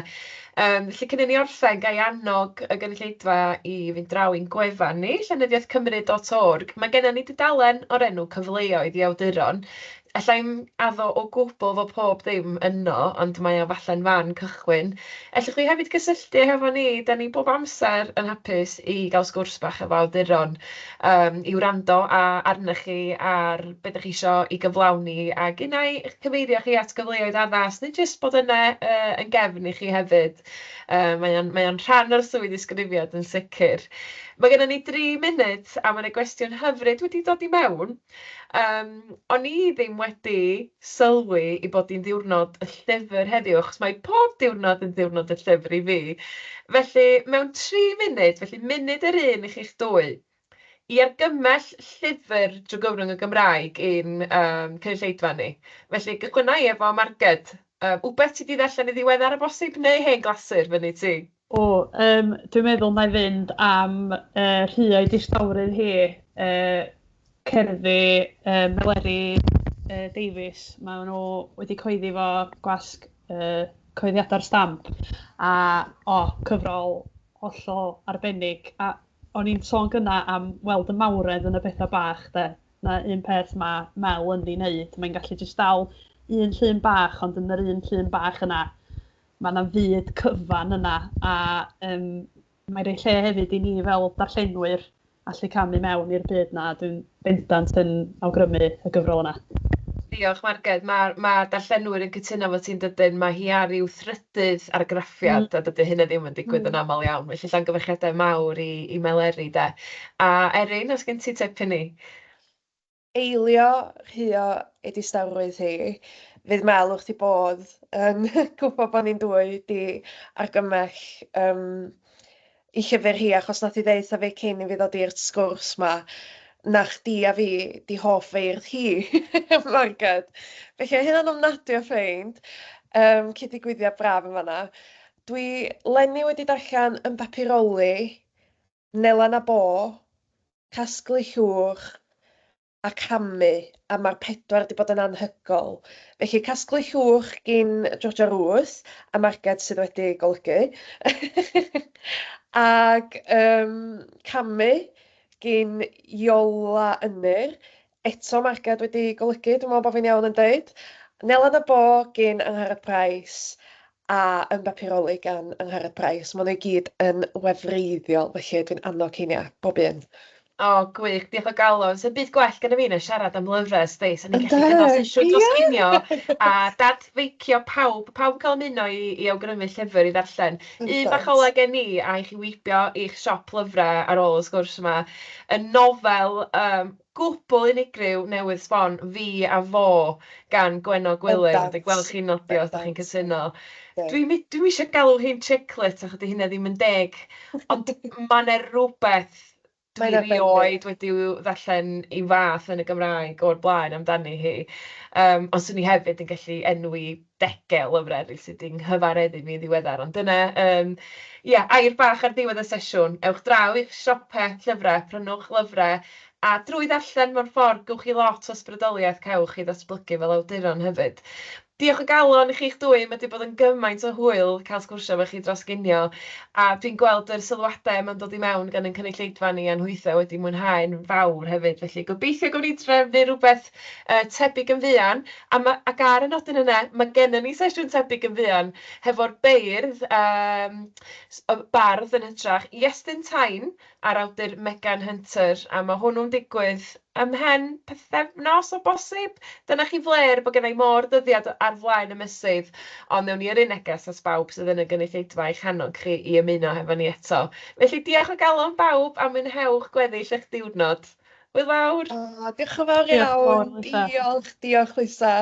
Felly cyn i ni orffen, ga i annog y gynulleidfa i fynd draw i'n gwefan ni, llenyddiaethcymru.org. Mae gennym ni dudalen o'r enw Cyfleoedd i Awduron. Alla i'm addo o gwbl fod pob dim yno, ond mae o falle'n fan cychwyn. Ellwch chi hefyd gysylltu hefo ni, dan ni bob amser yn hapus i gael sgwrs bach efo awduron, i wrando arnoch chi ar be dach chi isio i gyflawni, ac un ai eich cyfeirio chi at gyfleoedd addas, neu jyst bod yna yn gefn i chi hefyd. Mae o'n rhan o'r swydd ddisgrifiad yn sicr. Mae gennym ni 3 munud, a mae 'na gwestiwn hyfryd wedi dod i mewn. O'n i ddim wedi sylwi ei bod hi'n ddiwrnod y llyfr heddiw, achos mae pob diwrnod yn ddiwrnod y llyfr i fi. Felly, mewn 3 munud, felly munud yr un i chi'ch dwy, i argymell llyfr drwy gyfrwng y Gymraeg i'n cynulleidfa ni. Felly, gychwynna i efo Marged. Wbeth ti 'di ddarllen yn ddiweddar o bosib, neu hen glasur fyny ti? O, dwi'n meddwl na i fynd am Rhuo'i Distawrwydd Hi, cerddi Meleri Davies. Maen nhw wedi coeddi fo gwasg Coeddiadau'r Stamp. A, o, cyfrol hollol arbennig. A o'n i'n sôn gynna am weld y mawredd yn y pethau bach, de. Na un peth mae Mel yn ei wneud. Mae'n gallu jyst dal un llun bach, ond yn yr un llun bach yna, mae yna fyd cyfan yna. A mae'n rhoi lle hefyd i ni fel darllenwyr allu camu mewn i'r byd na. Dwi'n bendant yn awgrymu y gyfrol yna. Diolch, Marged. Mae darllenwyr yn cytuno fo ti'n dydyn. Mae hi ar ryw thrydydd argraffiad, a dydy hynna ddim yn digwydd yn aml iawn. Felly llongyfarchiadau mawr i Meleri, de. A Erin, os gen ti tip i ni? Eilio Rhuo ei Distawrwydd Hi. Fydd Mel wrth ei bodd yn gwybod bod ni'n dwy di argymell i llyfr hi, achos nath hi ddeud wrtha fi cyn i fi ddod i'r sgwrs ma, na chdi a fi di hoff feirdd hi, Marged. Felly hynna'n ofnadwy o ffeind. Cyd-ddigwyddiad braf yn fan'na. Dwi leni wedi darllen Yn Bapuroli, Nela na Bo, Casglu Llwch, a Camu, a mae'r pedwar wedi bod yn anhygoel. Felly Casglu Llwch gin Georgia Ruth a Marged sydd wedi golygu. Ac Camu gin Iola Ynyr, eto Marged wedi golygu, dwi'n meddwl bod fi'n iawn yn deud. Nela na Bo gin Angharad Price a Yn Bapuroli gan Angharad Price. Maen nhw i gyd yn wefreiddiol, felly dwi'n annog heinia, bob un. O, gwych, diolch o galon. Sy'n byd gwell gyda fi na siarad am lyfrau, sdi. So ni'n gallu gynnal sesiwn dros ginio a dadfeicio pawb, pawb yn cael ymuno i awgrymu llyfr i ddarllen. Un bach ola gen i, a i chi wibio i'ch siop lyfrau ar ôl y sgwrs yma, y nofel gwbl unigryw newydd sbon, Fi a Fo, gan Gwenno Gwilym. Dwi'n gweld chi'n nodio os ydych chi'n cytuno. Dwi'm eisiau galw hi'n chick lit, achos 'di hynna ddim yn deg, ond mae 'na rywbeth dwi erioed wedi ddarllen i fath yn y Gymraeg o'r blaen amdani hi. Ond 'swn i hefyd yn gallu enwi degau o lyfrau eraill sydd wedi nghyfareddu fi yn ddiweddar. Ond dyna, ia, air bach ar ddiwedd y sesiwn. Ewch draw i'ch siopau llyfrau, prynwch lyfrau, a drwy ddarllen mewn ffordd, gewch chi lot o ysbrydoliaeth cewch chi ddatblygu fel awduron hefyd. Diolch o galon i chi'ch dwy, mae wedi bod yn gymaint o hwyl cael sgwrsio efo chi dros ginio, a dwi'n gweld yr sylwadau yma'n dod i mewn gan ein cynulleidfa ni a'n hwythau wedi mwynhau'n fawr hefyd, felly gobeithio gawn ni drefnu rhywbeth tebyg yn fuan, a ac ar y nodyn yna, mae gennym ni sesiwn tebyg yn fuan hefo'r beirdd, y bardd yn hytrach, Iestyn Tyne a'r awdur Megan Hunter, a mae hwnnw'n digwydd ymhen pythefnos o bosib. Dyna chi flair bod genna i môr dyddiad ar flaen y misydd, ond newn ni yrru neges at bawb sydd yn y gynulleidfa i'ch annog chi i ymuno hefo ni eto. Felly diolch o galon bawb a mwynhewch gweddill eich diwrnod. Hwyl fawr! O, diolch yn fawr iawn. Diolch, diolch Lisa.